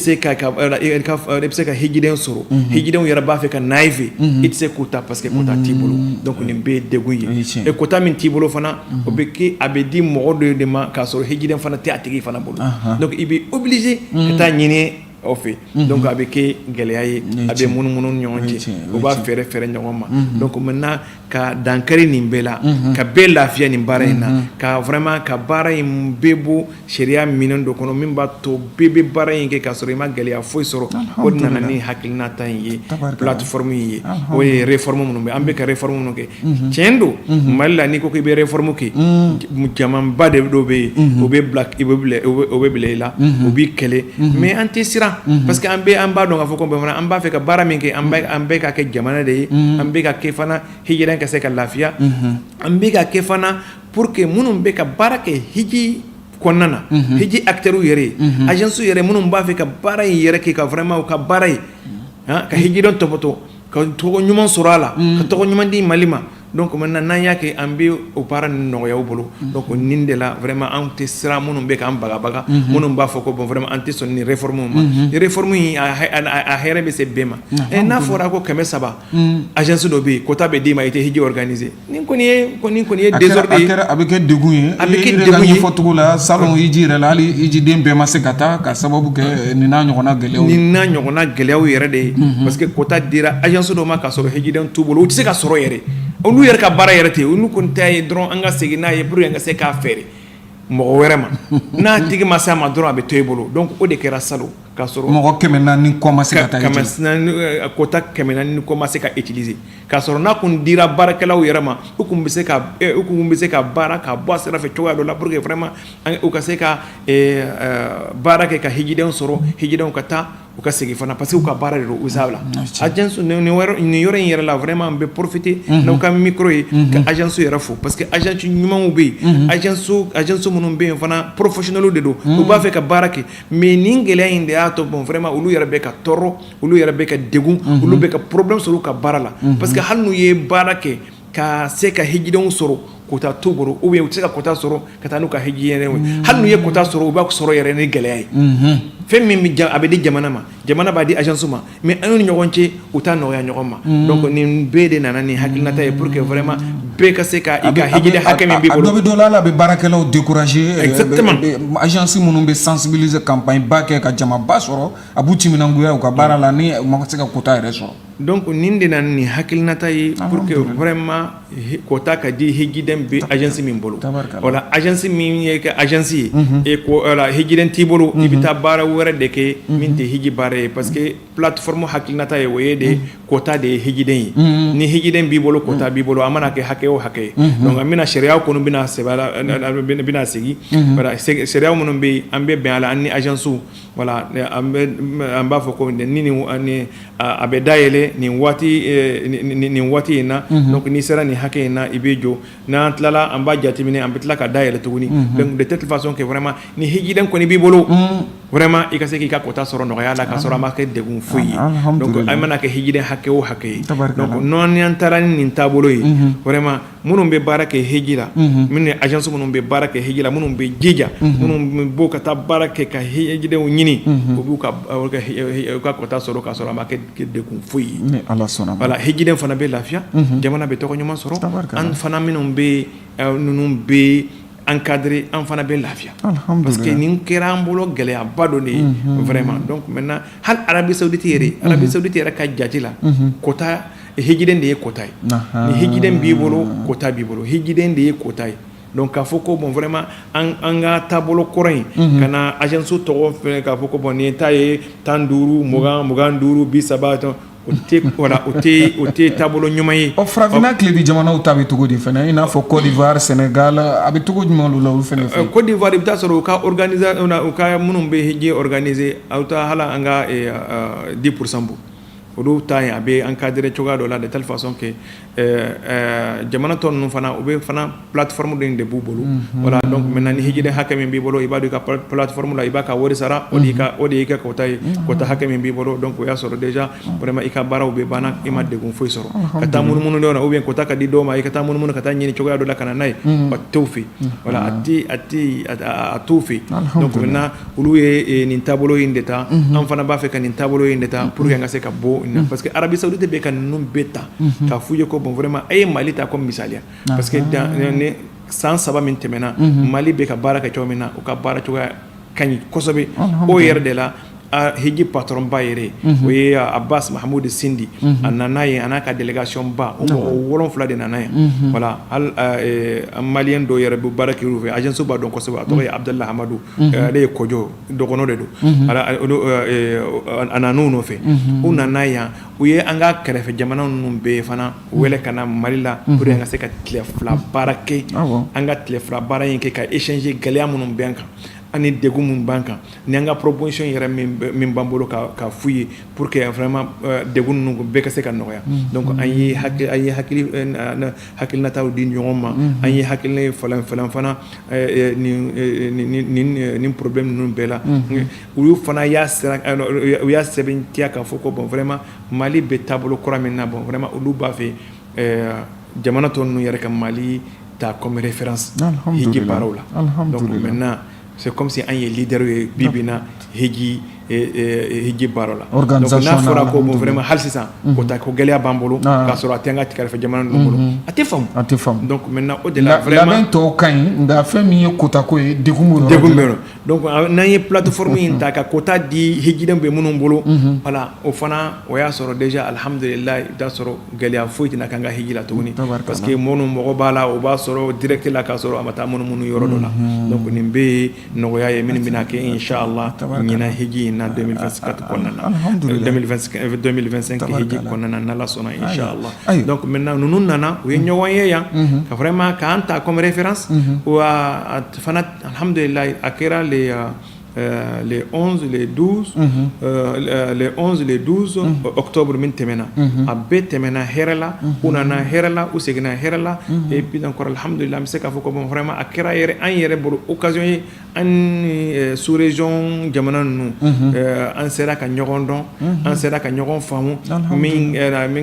se ka hijiden sɔrɔ, hijidenw yɛrɛ b'a fɛ ka na i fɛ, i tɛ se k'u ta parce que quota t'i bolo. Donc nin bɛɛ ye degun ye. Et quota min t'i bolo fana, o bɛ kɛ, a bɛ di mɔgɔ dɔ de ma k'a sɔrɔ hijiden fana tɛ a tigi fana bolo. Donc i bɛ obligé ka taa ɲini aw fɛ. Donc a bɛ kɛ gɛlɛya ye, a bɛ munumunu ni ɲɔgɔn cɛ, u b'a fɛɛrɛ fɛɛrɛ ɲɔgɔn ma. Donc maintenant, ka dankari nin bɛɛ la, ka bɛɛ lafiya nin baara in na, ka vraiment ka baara in bɛɛ bɔ sariya minɛn dɔ kɔnɔ min b'a to bɛɛ bɛ baara in kɛ k'a sɔrɔ i ma gɛlɛya foyi sɔrɔ, o de nana ni hakilinata in ye, plateforme in ye. O ye réforme minnu bɛ, an bɛ ka réforme minnu kɛ. Tiɲɛ don, Mali la, n'i ko k'i bɛ réforme kɛ, jamaba de dɔw bɛ yen, o bɛ bila, i bɛ bila, o bɛ bila i la, o b'i kɛlɛ. Mais an tɛ siran, parce que an bɛ, an b'a dɔn k'a fɔ ko fana an b'a fɛ ka baara min kɛ, an bɛ ka kɛ jamana de ye, an bɛ ka kɛ fana hijira ka se ka lafiya, an bɛ ka kɛ fana pour que minnu bɛ ka baara kɛ hiji kɔnɔna na, hiji acteurs yɛrɛ ye, agence yɛrɛ minnu b'a fɛ ka baara in yɛrɛ kɛ, ka vraiment u ka baara ye ka hijiden tɔpɔtɔ, ka tɔgɔ ɲuman sɔrɔ a la, ka tɔgɔ ɲuman di Mali ma. Donc maintenant, n'an y'a kɛ, an bɛ o baara ninnu nɔgɔya u bolo. Donc nin de la, vraiment, an tɛ siran minnu bɛ k'an bagabaga, minnu b'a fɔ ko bon, vraiment, an tɛ sɔn nin réforme ma. Réforme in, a hɛrɛ bɛ se bɛɛ ma. N'a fɔra ko 300 agence dɔ bɛ yen, quota bɛ d'i ma, i tɛ hiji organiser, nin kɔni ye désordre ye. A bɛ kɛ degun ye. A bɛ kɛ degun ye. Ɲɛfɔcogo la, salon hiji yɛrɛ la, hali hijiden bɛɛ ma se ka taa ka sababu kɛ nin n'a ɲɔgɔnna gɛlɛyaw ye. Nin n'a ɲɔgɔnna gɛlɛyaw yɛrɛ de ye, parce que quota dira agence dɔ ma k'a sɔrɔ hijiden t'u bolo, u tɛ se ka sɔrɔ yɛrɛ. Olu yɛrɛ ka baara yɛrɛ tɛ, olu kɔni ta ye dɔrɔn an ka segin n'a ye pour que an ka se k'a feere mɔgɔ wɛrɛ ma. N'a tigi ma se a ma dɔrɔn, a bɛ to i bolo. Donc o de kɛra salon. K'a sɔrɔ mɔgɔ 400 kɔ ma se ka taa quota 400 kɔ ma se ka utiliser, k'a sɔrɔ n'a kun dira baarakɛlaw yɛrɛ ma, u kun bɛ se ka baara ka bɔ a sira fɛ cogoya dɔ la pour que vraiment u ka se ka baara kɛ ka hijidenw sɔrɔ, hijidenw ka taa, u ka segin fana, parce que u ka baara de don, u s'a la. Agence nin yɔrɔ in yɛrɛ la, vraiment n bɛ profiter n'aw ka micro ye ka agence yɛrɛ fo, parce que agence ɲumanw bɛ yen, agence minnu bɛ yen fana, professionnels de don, u b'a fɛ ka baara kɛ. Mais nin gɛlɛya in de y'a to, bon, vraiment olu yɛrɛ bɛ ka tɔɔrɔ, olu yɛrɛ bɛ ka degun, olu bɛ ka problème sɔrɔ u ka baara la, parce que hali n'u ye baara kɛ ka se ka hijidenw sɔrɔ, quota t'u bolo, ou bien u tɛ se ka quota sɔrɔ ka taa n'u ka hiji yɛrɛ ye. Hali n'u ye quota sɔrɔ, u b'a sɔrɔ yɛrɛ ni gɛlɛya ye. Fɛn min bɛ a bɛ di jamana ma, jamana b'a di agence ma, mais an ni ɲɔgɔn cɛ, u t'a nɔgɔya ɲɔgɔn ma. Donc nin bɛɛ de nana ni hakilinata ye pour que vraiment bɛɛ ka se ka i ka hijiden hakɛ min b'i bolo. A dɔ bɛ dɔ la, hali a bɛ baarakɛlaw décourager. Exactement. Agence minnu bɛ sensibiliser, campagne ba kɛ ka jamaba sɔrɔ, a b'u timinangoya u ka baara la ni u ma se ka quota yɛrɛ sɔrɔ. Donc nin de nana ni hakilinata ye pour que vraiment quota ka di hijiden bɛ agence min bolo. Wala agence min ye kɛ agence ye et ko wala hijiden t'i bolo, i bɛ taa baara wɛrɛ de kɛ min tɛ hiji baara ye, parce que plateforme hakilinata ye o ye de quota de ye hijiden ye. Ni hijiden b'i bolo, quota b'i bolo, a mana kɛ hakɛ o hakɛ ye. Donc an bɛna sariya kɔni bɛna sɛbɛn, bɛna sigi, voilà, sariya minnu bɛ yen, an bɛ bɛn a la, an ni agence, voilà, an b'a fɔ ko ni a bɛ dayɛlɛ nin waati, nin waati in na. Donc n'i sera nin hakɛ in na, i bɛ jɔ. N'an tilala, an b'a jateminɛ, an bɛ tila ka dayɛlɛ tuguni. Donc de telle façon que vraiment ni hijiden kɔni b'i bolo, vraiment i ka se k'i ka quota sɔrɔ nɔgɔya la, ka sɔrɔ a ma kɛ degun foyi ye. Donc an mana kɛ hijiden hakɛ o hakɛ ye, donc n'an taara ni nin taabolo ye, vraiment minnu bɛ baara kɛ hiji la, minnu ye agence minnu bɛ baara kɛ hiji la, minnu bɛ jija, minnu bɛ bɔ ka taa baara kɛ ka hijidenw ɲini, u b'u ka u ka quota sɔrɔ ka sɔrɔ a ma kɛ degun foyi ye. Ni Ala sɔnna. Voilà, hijiden fana bɛ lafiya, jamana bɛ tɔgɔ ɲuman sɔrɔ, an fana minnu bɛ ninnu bɛ encadré, an fana bɛ lafiya, parce que nin kɛra an bolo gɛlɛyaba dɔ de ye vraiment. Donc maintenant, hali Arabie Saoudite yɛrɛ, Arabie Saoudite yɛrɛ ka jate la, quota hijiden de ye quota ye. Ni hijiden b'i bolo, quota b'i bolo, hijiden de ye quota ye. Donc k'a fɔ ko bon, vraiment an ka taabolo kɔrɔ in ka na agence tɔgɔ fɛnɛ k'a fɔ ko bon, nin ta ye 15, 20, 25, 30, o tɛ, voilà, o tɛ taabolo ɲuman ye. Ɔ, farafinna tilebi jamanaw ta bɛ cogo di fɛnɛ, i n'a fɔ Côte d'Ivoire, Sénégal, a bɛ cogo jumɛn olu la, olu fɛnɛ fɛ? Côte d'Ivoire, i bɛ taa sɔrɔ u ka organiser, u ka minnu bɛ hiji organiser, aw ta hali an ka 10% bɔ, olu ta yen a bɛ encadrer cogoya dɔ la, de telle façon que jamana tɔ ninnu fana, u bɛ fana plateforme de b'u bolo. Voilà, donc maintenant ni hijiden hakɛ min b'i bolo, i b'a dɔn i ka plateforme la, i b'a ka wari sara, o de y'i ka quota ye, quota hakɛ min b'i bolo. Donc o y'a sɔrɔ déjà vraiment i ka baaraw bɛ banna, i ma degun foyi sɔrɔ ka taa munumunu dɔw na, ou bien quota ka di dɔw ma, i ka taa munumunu ka taa ɲini cogoya dɔ la ka na n'a ye, o t'o fɛ. Voilà, a t'o fɛ. Donc maintenant olu ye nin taabolo in de ta, an fana b'a fɛ ka nin taabolo in de ta pour que an ka se ka bɔ nin na, parce que Arabie Saoudite bɛ ka ninnu bɛɛ ta k'a f'u ye ko bon, vraiment a ye Mali ta comme misaliya, parce que ni san 3 min tɛmɛna, Mali bɛ ka baara kɛ cogo min na, u ka baara cogoya ka ɲi kosɛbɛ. O yɛrɛ de la, hiji patron ba yɛrɛ, o ye Abbas Mahmoud Sindi, a nana yen, a n'a ka délégation ba, o mɔgɔ 7 de nana yen. Voilà, hali malien dɔw yɛrɛ bɛ baara kɛ olu fɛ, agence b'a dɔn kosɛbɛ, a tɔgɔ ye Abdallah Hamadu, ale ye Kɔjɔ dɔgɔnɔ de don, a nan'u nɔfɛ. U nana yan, u ye an ka kɛrɛfɛ jamana ninnu bɛɛ fana wele ka na Mali la pour que an ka se ka tile 2 baara kɛ, an ka tile 2 baara in kɛ ka échanger gɛlɛya minnu bɛ an kan ani degun min b'an kan, ni an ka proposition yɛrɛ min b'an bolo ka f'u ye pour que vraiment degun ninnu bɛɛ ka se ka nɔgɔya. Donc an ye hakilinataw di ɲɔgɔn ma, an ye hakilina falen falen fana nin problème ninnu bɛɛ la. Olu fana y'a sira, u y'a sɛbɛntiya k'a fɔ ko bon, vraiment Mali bɛ taabolo kura min na, bon, vraiment olu b'a fɛ jamana tɔ ninnu yɛrɛ ka Mali ta comme référence hiji baaraw la. Donc maintenant c'est comme si an ye leader ye bi bi in na hiji baara la. Donc n'a fɔra ko bon, vraiment hali sisan ko ta ko gɛlɛya b'an bolo, k'a sɔrɔ a tɛ an ka kɛrɛfɛ jamana ninnu bolo, a tɛ faamu. A tɛ faamu. Donc maintenant o de la vraiment labɛn tɔw ka ɲi, nka fɛn min ye quota ko ye, degun b'o yɔrɔ. Degun bɛ yɔrɔ. Donc n'an ye plateforme in ta ka quota di hijiden bɛ minnu bolo, voilà, o fana o y'a sɔrɔ déjà alhamdulilayi, i bɛ taa sɔrɔ gɛlɛya foyi tɛna k'an ka hiji la tuguni, parce que minnu mɔgɔ b'a la, o b'a sɔrɔ direct la k'a sɔrɔ a ma taa munumunu yɔrɔ dɔ la. Donc nin bɛɛ ye nɔgɔya ye minnu bɛna kɛ inshallah. Ɲinan hiji in na, 2024 kɔnɔna na, 2025 hiji kɔnɔna na, n'Ala sɔnna, inchallah. Donc maintenant, ninnu nana, u ye ɲɔgɔn ye yan ka vraiment k'an ta comme référence. Wa fana, alhamdulillah, a kɛra les 11, les 12, les 11, les 12 octobre min tɛmɛna. A bɛɛ tɛmɛna hɛrɛ la, u nana hɛrɛ la, u seginna hɛrɛ la. Et puis encore, alhamdulillah, an bɛ se k'a fɔ ko bon, vraiment, a kɛra yɛrɛ an yɛrɛ bolo occasion ye. An ni sous région jamana ninnu, an sera ka ɲɔgɔn dɔn, an sera ka ɲɔgɔn faamu. Min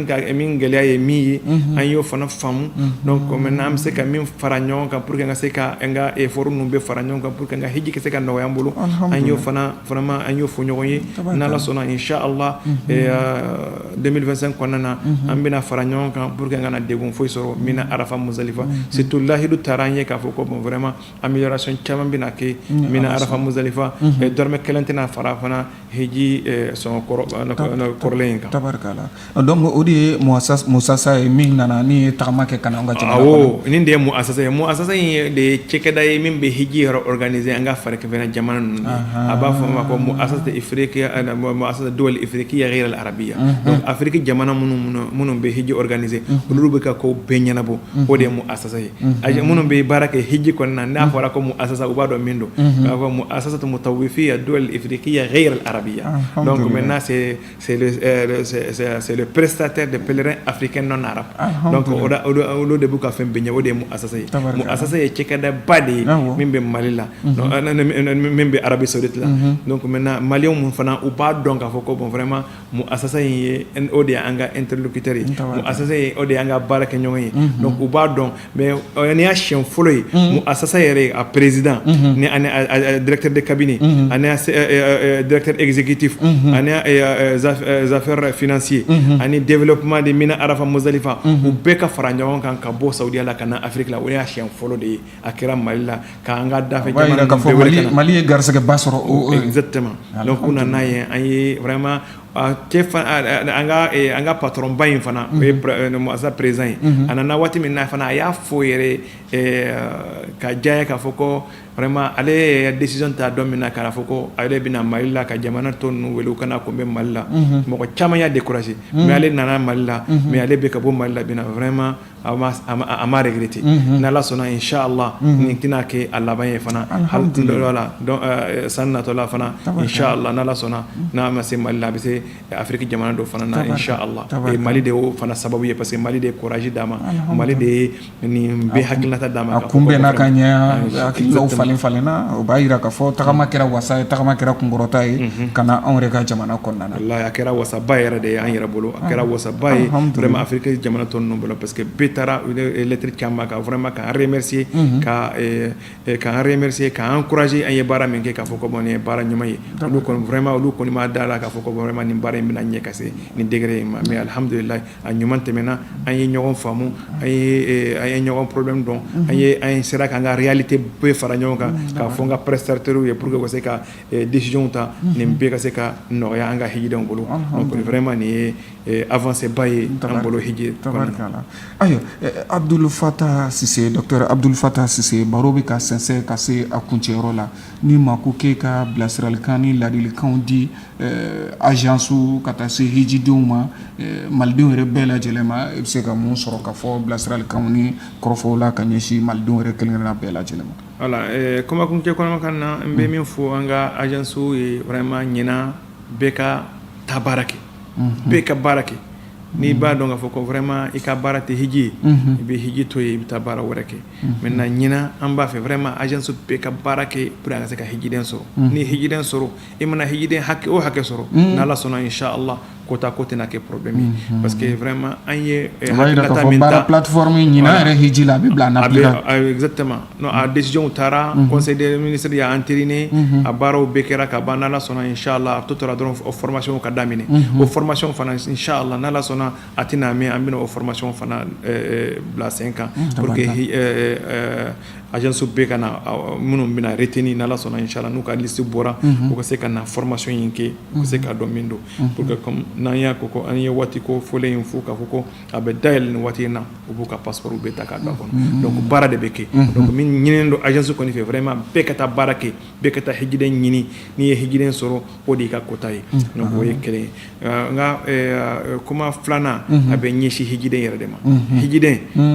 ka min gɛlɛya ye min ye, an y'o fana faamu. Donc maintenant, an bɛ se ka min fara ɲɔgɔn kan pour que an ka se ka an ka effort ninnu bɛɛ fara ɲɔgɔn kan pour que an ka hiji ka se ka nɔgɔya an bolo, an y'o fana vraiment, an y'o fɔ ɲɔgɔn ye. N'Ala sɔnna, inchallah, 2025 kɔnɔna na, an bɛna fara ɲɔgɔn kan pour que an kana degun foyi sɔrɔ Mina, Arafa, Muzalifa. Surtout, lahidu taara an ye k'a fɔ ko bon, vraiment, amélioration caman bɛna kɛ Mina, Arafa, Muzalifa. Dɔrɔmɛ kelen tɛna fara fana hiji sɔngɔ kɔrɔlen in kan. Tabarikala. Donc o de ye muasasa ye min nana ni ye tagama kɛ ka na an ka jamana kɔnɔ. Awɔ, nin de ye muasasa ye. Muasasa in de ye cakɛda ye min bɛ hiji yɛrɛ organiser an ka farafinna jamana ninnu. A b'a fɔ ma ko muasasa ifriqiya, muasasa duwal ifriqiya ghayr al arabia. Donc Afrique jamana minnu bɛ hiji organiser, olu bɛ ka ko bɛɛ ɲɛnabɔ, o de ye muasasa ye. Minnu bɛ baara kɛ hiji kɔnɔna na, n'a fɔra ko muasasa, u b'a dɔn min don. K'a fɔ muasasa mutawifiya duwal ifriqiya ghayr al arabia. Donc maintenant, c'est le prestataire de pèlerins africains non arabes. Donc olu de b'u ka fɛn bɛɛ ɲɛ, o de ye muasasa ye. Muasasa ye cakɛda ba de ye min bɛ Mali la, min bɛ Arabie Saoudite la. Donc maintenant, maliyɛnw mun fana, u b'a dɔn k'a fɔ ko bon, vraiment, muasasa in ye, o de y'an ka interlocuteur ye. Muasasa ye, o de y'an ka baarakɛɲɔgɔn ye. Donc u b'a dɔn. Mais nin y'a siɲɛ fɔlɔ ye muasasa yɛrɛ, a président ni ani a directeur de cabinet, ani a directeur exécutif, ani affaires financiers, ani développement de Mina, Arafa, Muzalifa, u bɛɛ ka fara ɲɔgɔn kan ka bɔ Saudiya la ka na Afrique la. O y'a siɲɛ fɔlɔ de ye a kɛra Mali la, k'an ka dafɛ jamana ninnu bɛɛ wele ka na. Mali ye garisɛgɛ ba sɔrɔ o. Exactement. Donc u nana ye, an ye vraiment cɛ an ka patron ba in fana, o ye muasasa président ye. A nana waati min na fana, a y'a fɔ yɛrɛ ka diya k'a fɔ ko vraiment, ale ye décision ta don min na k'a fɔ ko ale bɛna Mali la ka jamana tɔ ninnu wele u kana kunbɛn Mali la, mɔgɔ caman y'a découragé. Mais ale nana Mali la, mais ale bɛ ka bɔ Mali la bi na, vraiment, a ma regretté. N'Ala sɔnna, inchallah, nin tɛna kɛ a laban ye fana. Voilà. Donc san natɔ la fana, inchallah, n'Ala sɔnna, n'a ma se Mali la, a bɛ se Afrique jamana dɔ fana na, inchallah. Et Mali de y'o fana sababu ye, parce que Mali de ye courage d'a ma, Mali de ye nin bɛɛ hakilinata d'a ma. A kunbɛnna ka ɲɛ, hakilinaw falen falenna. O b'a yira k'a fɔ tagama kɛra wasa ye, tagama kɛra kunkɔrɔta ye ka na anw yɛrɛ ka jamana kɔnɔna na. Wallahi, a kɛra wasaba yɛrɛ de ye an yɛrɛ bolo. A kɛra wasaba ye vraiment Afrique jamana tɔ ninnu bolo, parce que bɛɛ taara lettre caman ka vraiment k'an remercier, k'an remercier, k'an encourager an ye baara min kɛ, k'a fɔ ko bon, nin ye baara ɲuman ye. Olu kɔni, vraiment, olu kɔni ma da la k'a fɔ ko vraiment, nin baara in bɛna ɲɛ ka se nin degré in ma. Mais alhamdulillah, a ɲuman tɛmɛna, an ye ɲɔgɔn faamu, an ye ɲɔgɔn problème dɔn, an ye sera k'an ka réalité bɛɛ fara ɲɔgɔn kan k'a fɔ n ka prestataires ye pour que u ka se ka décision ta, nin bɛɛ ka se ka nɔgɔya an ka hijidenw bolo. Donc vraiment, nin ye avancée ba ye an bolo hiji kɔnɔna. Ayiwa, Abdul Fatah Sise, docteur Abdul Fatah Sise, baro bɛ ka sɛnsɛn ka se a kuncɛyɔrɔ la. Ni maa ko k'e ka bilasiralikan ni ladilikanw di agence ka taa se hijidenw ma, malidenw yɛrɛ bɛɛ lajɛlen ma, i bɛ se ka mun sɔrɔ ka fɔ bilasiralikanw ni kɔrɔfɔw la ka ɲɛsin malidenw yɛrɛ kelen kelenna bɛɛ lajɛlen ma? Voilà, kuma kuncɛ kɔnɔ kan na, n bɛ min fɔ an ka agence ye, vraiment, ɲinan, bɛɛ ka taa baara kɛ, bɛɛ ka baara kɛ. N'i b'a dɔn k'a fɔ ko vraiment, i ka baara tɛ hiji ye, i bɛ hiji to yen, i bɛ taa baara wɛrɛ kɛ. Maintenant, ɲinan, an b'a fɛ vraiment, agence bɛɛ ka baara kɛ pour que a ka se ka hijiden sɔrɔ. Ni hijiden sɔrɔ, i mana hijiden hakɛ o hakɛ sɔrɔ, n'Ala sɔnna, inchallah, kota ko tɛna kɛ problème ye, parce que vraiment, an ye O b'a yira k'a fɔ baara plateforme ɲinan yɛrɛ hiji la, a bɛ bila en application. Exactement. Non, a décision taara, conseil des ministres y'a entériné, a baaraw bɛɛ kɛra ka ban. N'Ala sɔnna, inchallah, a tɔ tora dɔrɔn o formation ka daminɛ. O formation fana, inchallah, n'Ala sɔnna, a tɛna mɛn, an bɛna o formation fana bila sen kan pour que agence bɛɛ ka na, minnu bɛna retenir, n'Ala sɔnna, inchallah, n'u ka liste bɔra, u ka se ka na formation in kɛ, u ka se k'a dɔn min don, pour que comme N'an y'a ko an ye waati ko fɔlen in fo k'a fɔ ko a bɛ dayɛlɛ nin waati in na, u b'u ka passeport bɛɛ ta k'a don a kɔnɔ. Donc baara de bɛ kɛ. Donc min ɲininen don agence kɔni fɛ, vraiment, bɛɛ ka taa baara kɛ, bɛɛ ka taa hijiden ɲini. N'i ye hijiden sɔrɔ, o de y'i ka quota ye. Donc o ye kelen ye. Nka kuma filanan, a bɛ ɲɛsin hijiden yɛrɛ de ma.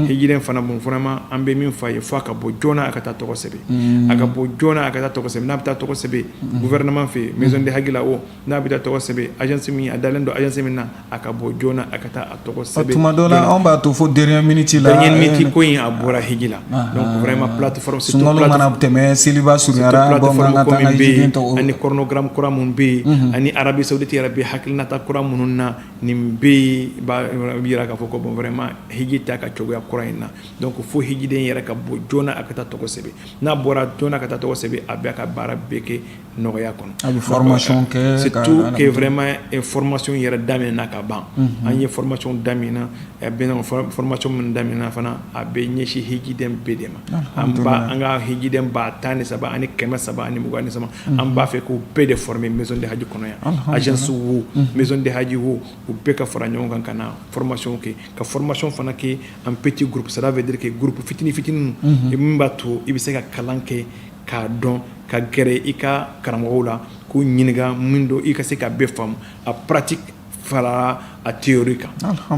Hijiden fana, bon, vraiment, an bɛ min f'a ye, f'a ka bɔ joona, a ka taa tɔgɔ sɛbɛn, a ka bɔ joona, a ka taa tɔgɔ sɛbɛn. N'a bɛ taa tɔgɔ sɛbɛn gouvernement fɛ, maison de hajj la o, n'a bɛ taa tɔgɔ sɛbɛn agence min, a dalen don agence min na, a ka bɔ joona, a ka taa a tɔgɔ sɛbɛn. Tuma dɔ la, anw b'a to fo dernière minute la. Dernière minute ko in, a bɔra hiji la. Donc vraiment, plateforme, surtout sunkalo mana tɛmɛ, seliba surunyara, bon, an ka taa an ka hijiden tɔgɔ. Ani chronogramme kura mun bɛ yen, ani Arabie Saoudite yɛrɛ bɛ hakilinata kura minnu na, nin bɛɛ b'a yira k'a fɔ ko bon, vraiment, hiji ta ka cogoya kura in na. Donc fo hijiden yɛrɛ ka bɔ joona, a ka taa tɔgɔ sɛbɛn. N'a bɔra joona ka taa tɔgɔ sɛbɛn, a bɛ a ka baara bɛɛ kɛ nɔgɔya kɔnɔ. A bɛ formation kɛ. Surtout que vraiment, formation yɛrɛ daminɛna ka ban. An ye formation daminɛ, a bɛ formation min daminɛ fana, a bɛ ɲɛsin hijiden bɛɛ de ma. An ba an ka hijiden 13,323, an b'a fɛ k'u bɛɛ de former maison de hajj kɔnɔ yan. Agence wo, maison de hajj wo, u bɛɛ ka fara ɲɔgɔn kan ka na formation kɛ, ka formation fana kɛ en petit groupe. Ça veut dire que groupe fitinin fitinin min b'a to i bɛ se ka kalan kɛ k'a dɔn, ka gɛrɛ i ka karamɔgɔw la k'u ɲininka min don, i ka se ka bɛɛ faamu, a pratique fara a théorie kan.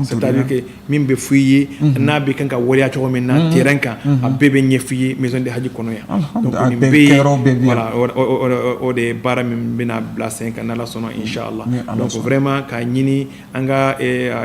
C'est-à-dire que min bɛ f'i ye, n'a bɛ kan ka waleya cogo min na terrain kan, a bɛɛ bɛ ɲɛf'i ye maison de hajj kɔnɔ yan. Donc nin bɛɛ ye, voilà, o de ye baara min bɛna bila sen kan, n'Ala sɔnna, inchallah. Donc vraiment, k'a ɲini an ka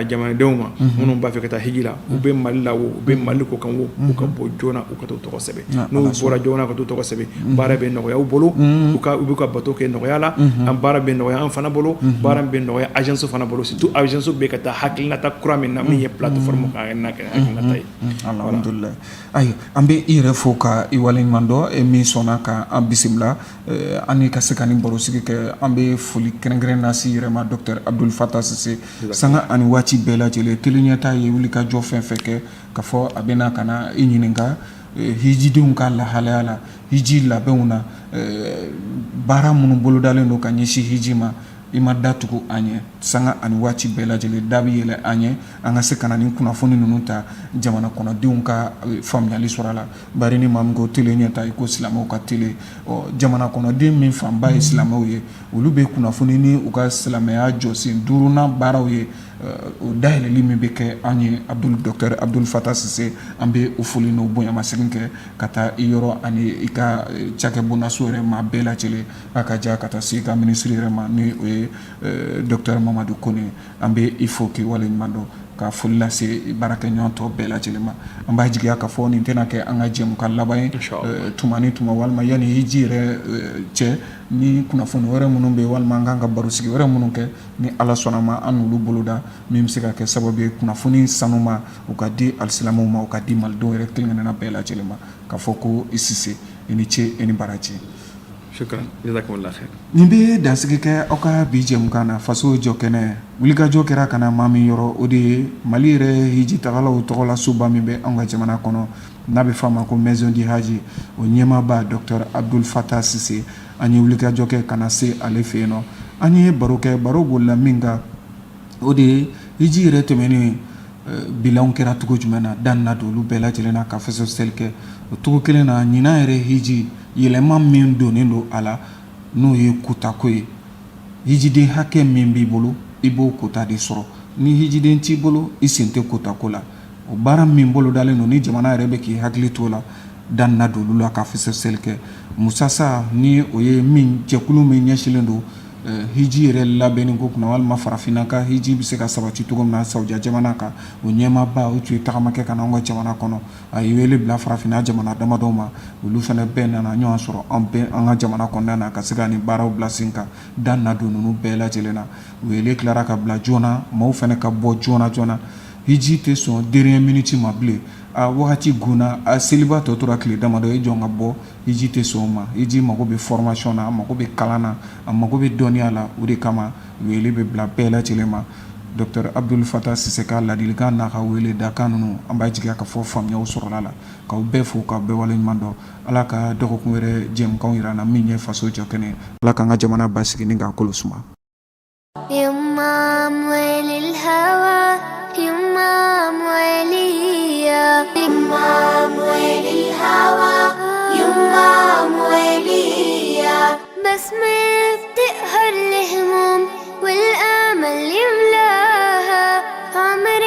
jamanadenw ma minnu b'a fɛ ka taa hiji la, u bɛ Mali la o, u bɛ Mali kɔ kan o, u ka bɔ joona, u ka t'u tɔgɔ sɛbɛn. N'u bɔra joona ka t'u tɔgɔ sɛbɛn, baara bɛ nɔgɔya u bolo, u b'u ka bato kɛ nɔgɔya la, an baara bɛ nɔgɔya an fana bolo, baara bɛ nɔgɔya agence fana bolo, surtout agence bɛ ka taa hakilinata kura min na, min ye plateforme ka hakilinata ye. Alhamdulilayi. Ayiwa, an bɛ i yɛrɛ fo ka i waleɲuman dɔn, e min sɔnna ka an bisimila an ni ka se ka nin barosigi kɛ. An bɛ foli kɛrɛnkɛrɛn lase i yɛrɛ ma, docteur Abdoul Fatah Cissé. Sanga ani waati bɛɛ lajɛlen, teliɲɛ ta ye wuli ka jɔ fɛn fɛn kɛ ka fɔ a bɛna ka na i ɲininka hijidenw ka lahalaya la, hiji labɛnw na, baara minnu bolodalen don ka ɲɛsin hiji ma. I ma da tugu an ɲɛ, sanga ani waati bɛɛ lajɛlen da bɛ yɛlɛ an ɲɛ, an ka se ka na ni kunnafoni ninnu ta, jamana kɔnɔdenw ka faamuyali sɔrɔ a la. Bari ni maa min ko télé ɲɛ ta, i ko silamɛw ka télé. Ɔ, jamana kɔnɔden min fanba ye silamɛw ye, olu bɛ kunnafoni ni u ka silamɛya jɔsen duurunan baaraw ye, o dayɛlɛli min bɛ kɛ an ye. Abdul docteur Abdoul Fatah Cissé, an bɛ o foli n'o bonyamasegin kɛ ka taa i yɔrɔ ani i ka cakɛbondaso yɛrɛ ma bɛɛ lajɛlen, a ka ja ka taa se i ka minisiri yɛrɛ ma, ni o ye docteur Mamadou Kone. An bɛ i fo k'i waleɲuman dɔn, ka foli lase baarakɛɲɔgɔn tɔ bɛɛ lajɛlen ma. An b'a jigiya k'a fɔ nin tɛna kɛ an ka jɛmukan laban ye. Tuma ni tuma, walima yanni hiji yɛrɛ cɛ, ni kunnafoni wɛrɛ minnu bɛ yen, walima an kan ka barosigi wɛrɛ minnu kɛ, ni Ala sɔnna ma, an n'olu boloda min bɛ se ka kɛ sababu ye kunnafoni sanuma u ka di alisilamɛw ma, u ka di malidenw yɛrɛ kelen kelenna bɛɛ lajɛlen ma, k'a fɔ ko i Sise, i ni ce, i ni baraji. Nin bɛ dansigi kɛ aw ka bi jɛmukan na, Faso jɔ kɛnɛ. Wulikajɔ kɛra ka na maa min yɔrɔ, o de ye Mali yɛrɛ hiji tagalaw tɔgɔla soba min bɛ anw ka jamana kɔnɔ, n'a bɛ f'a ma ko Maison du Hadj, o ɲɛmaaba docteur Abdoul Fatah Cissé. An ye wulikajɔ kɛ ka na se ale fɛ yen nɔ, an ye baro kɛ. Baro bolila min kan, o de ye hiji yɛrɛ tɛmɛnen bilanw kɛra cogo jumɛn na, dan na don olu bɛɛ lajɛlen na, ka fɛsɛfɛsɛli kɛ o cogo kelen na. Ɲinan yɛrɛ hiji, yɛlɛma min donnen don a la, n'o ye kotako ye, hijiden hakɛ min b'i bolo, i b'o kota de sɔrɔ. Ni hijiden t'i bolo, i sen tɛ kotako la. O baara min bolodalen don, ni jamana yɛrɛ bɛ k'i hakili t'o la, dan na don olu la, ka fɛsɛfɛsɛli kɛ. Musasa, ni o ye min jɛkulu min ɲɛsinnen don hiji yɛrɛ labɛnni ko kunna, walima farafinna ka hiji bɛ se ka sabati cogo min na Saudiya jamana kan, o ɲɛmaaba, o tun ye tagama kɛ ka na anw ka jamana kɔnɔ. A ye wele bila farafinna jamana damadɔw ma, olu fana bɛɛ nana ɲɔgɔn sɔrɔ an bɛɛ an ka jamana kɔnɔna na, ka se ka nin baaraw bila sen kan. Dan na don ninnu bɛɛ lajɛlen na. Wele tilara ka bila joona, maaw fana ka bɔ joona joona. Hiji tɛ sɔn dernière minute ma bilen. A wagati gunna, a seliba tɔ tora tile damadɔ, e jɔn ka bɔ. Hiji tɛ sɔn o ma. Hiji mago bɛ formation na, a mago bɛ kalan na, a mago bɛ dɔnniya la. O de kama wele bɛ bila bɛɛ lajɛlen ma. Docteur Abdoul Fatah Cissé ka ladilikan n'a ka wele dakan ninnu, an b'a jigiya ka fɔ faamuyaw sɔrɔla la. K'aw bɛɛ fo, k'aw bɛɛ waleɲuman dɔn. Ala ka dɔgɔkun wɛrɛ jɛmukanw yira an na, min ye Faso jɔ kɛnɛ. Ala k'an ka jamana basigi ni k'a kolo suma. يما أموال الهوى، يما أموالية، يما أموال الهوى، يما أموالية. بسمة بتقهر الهموم.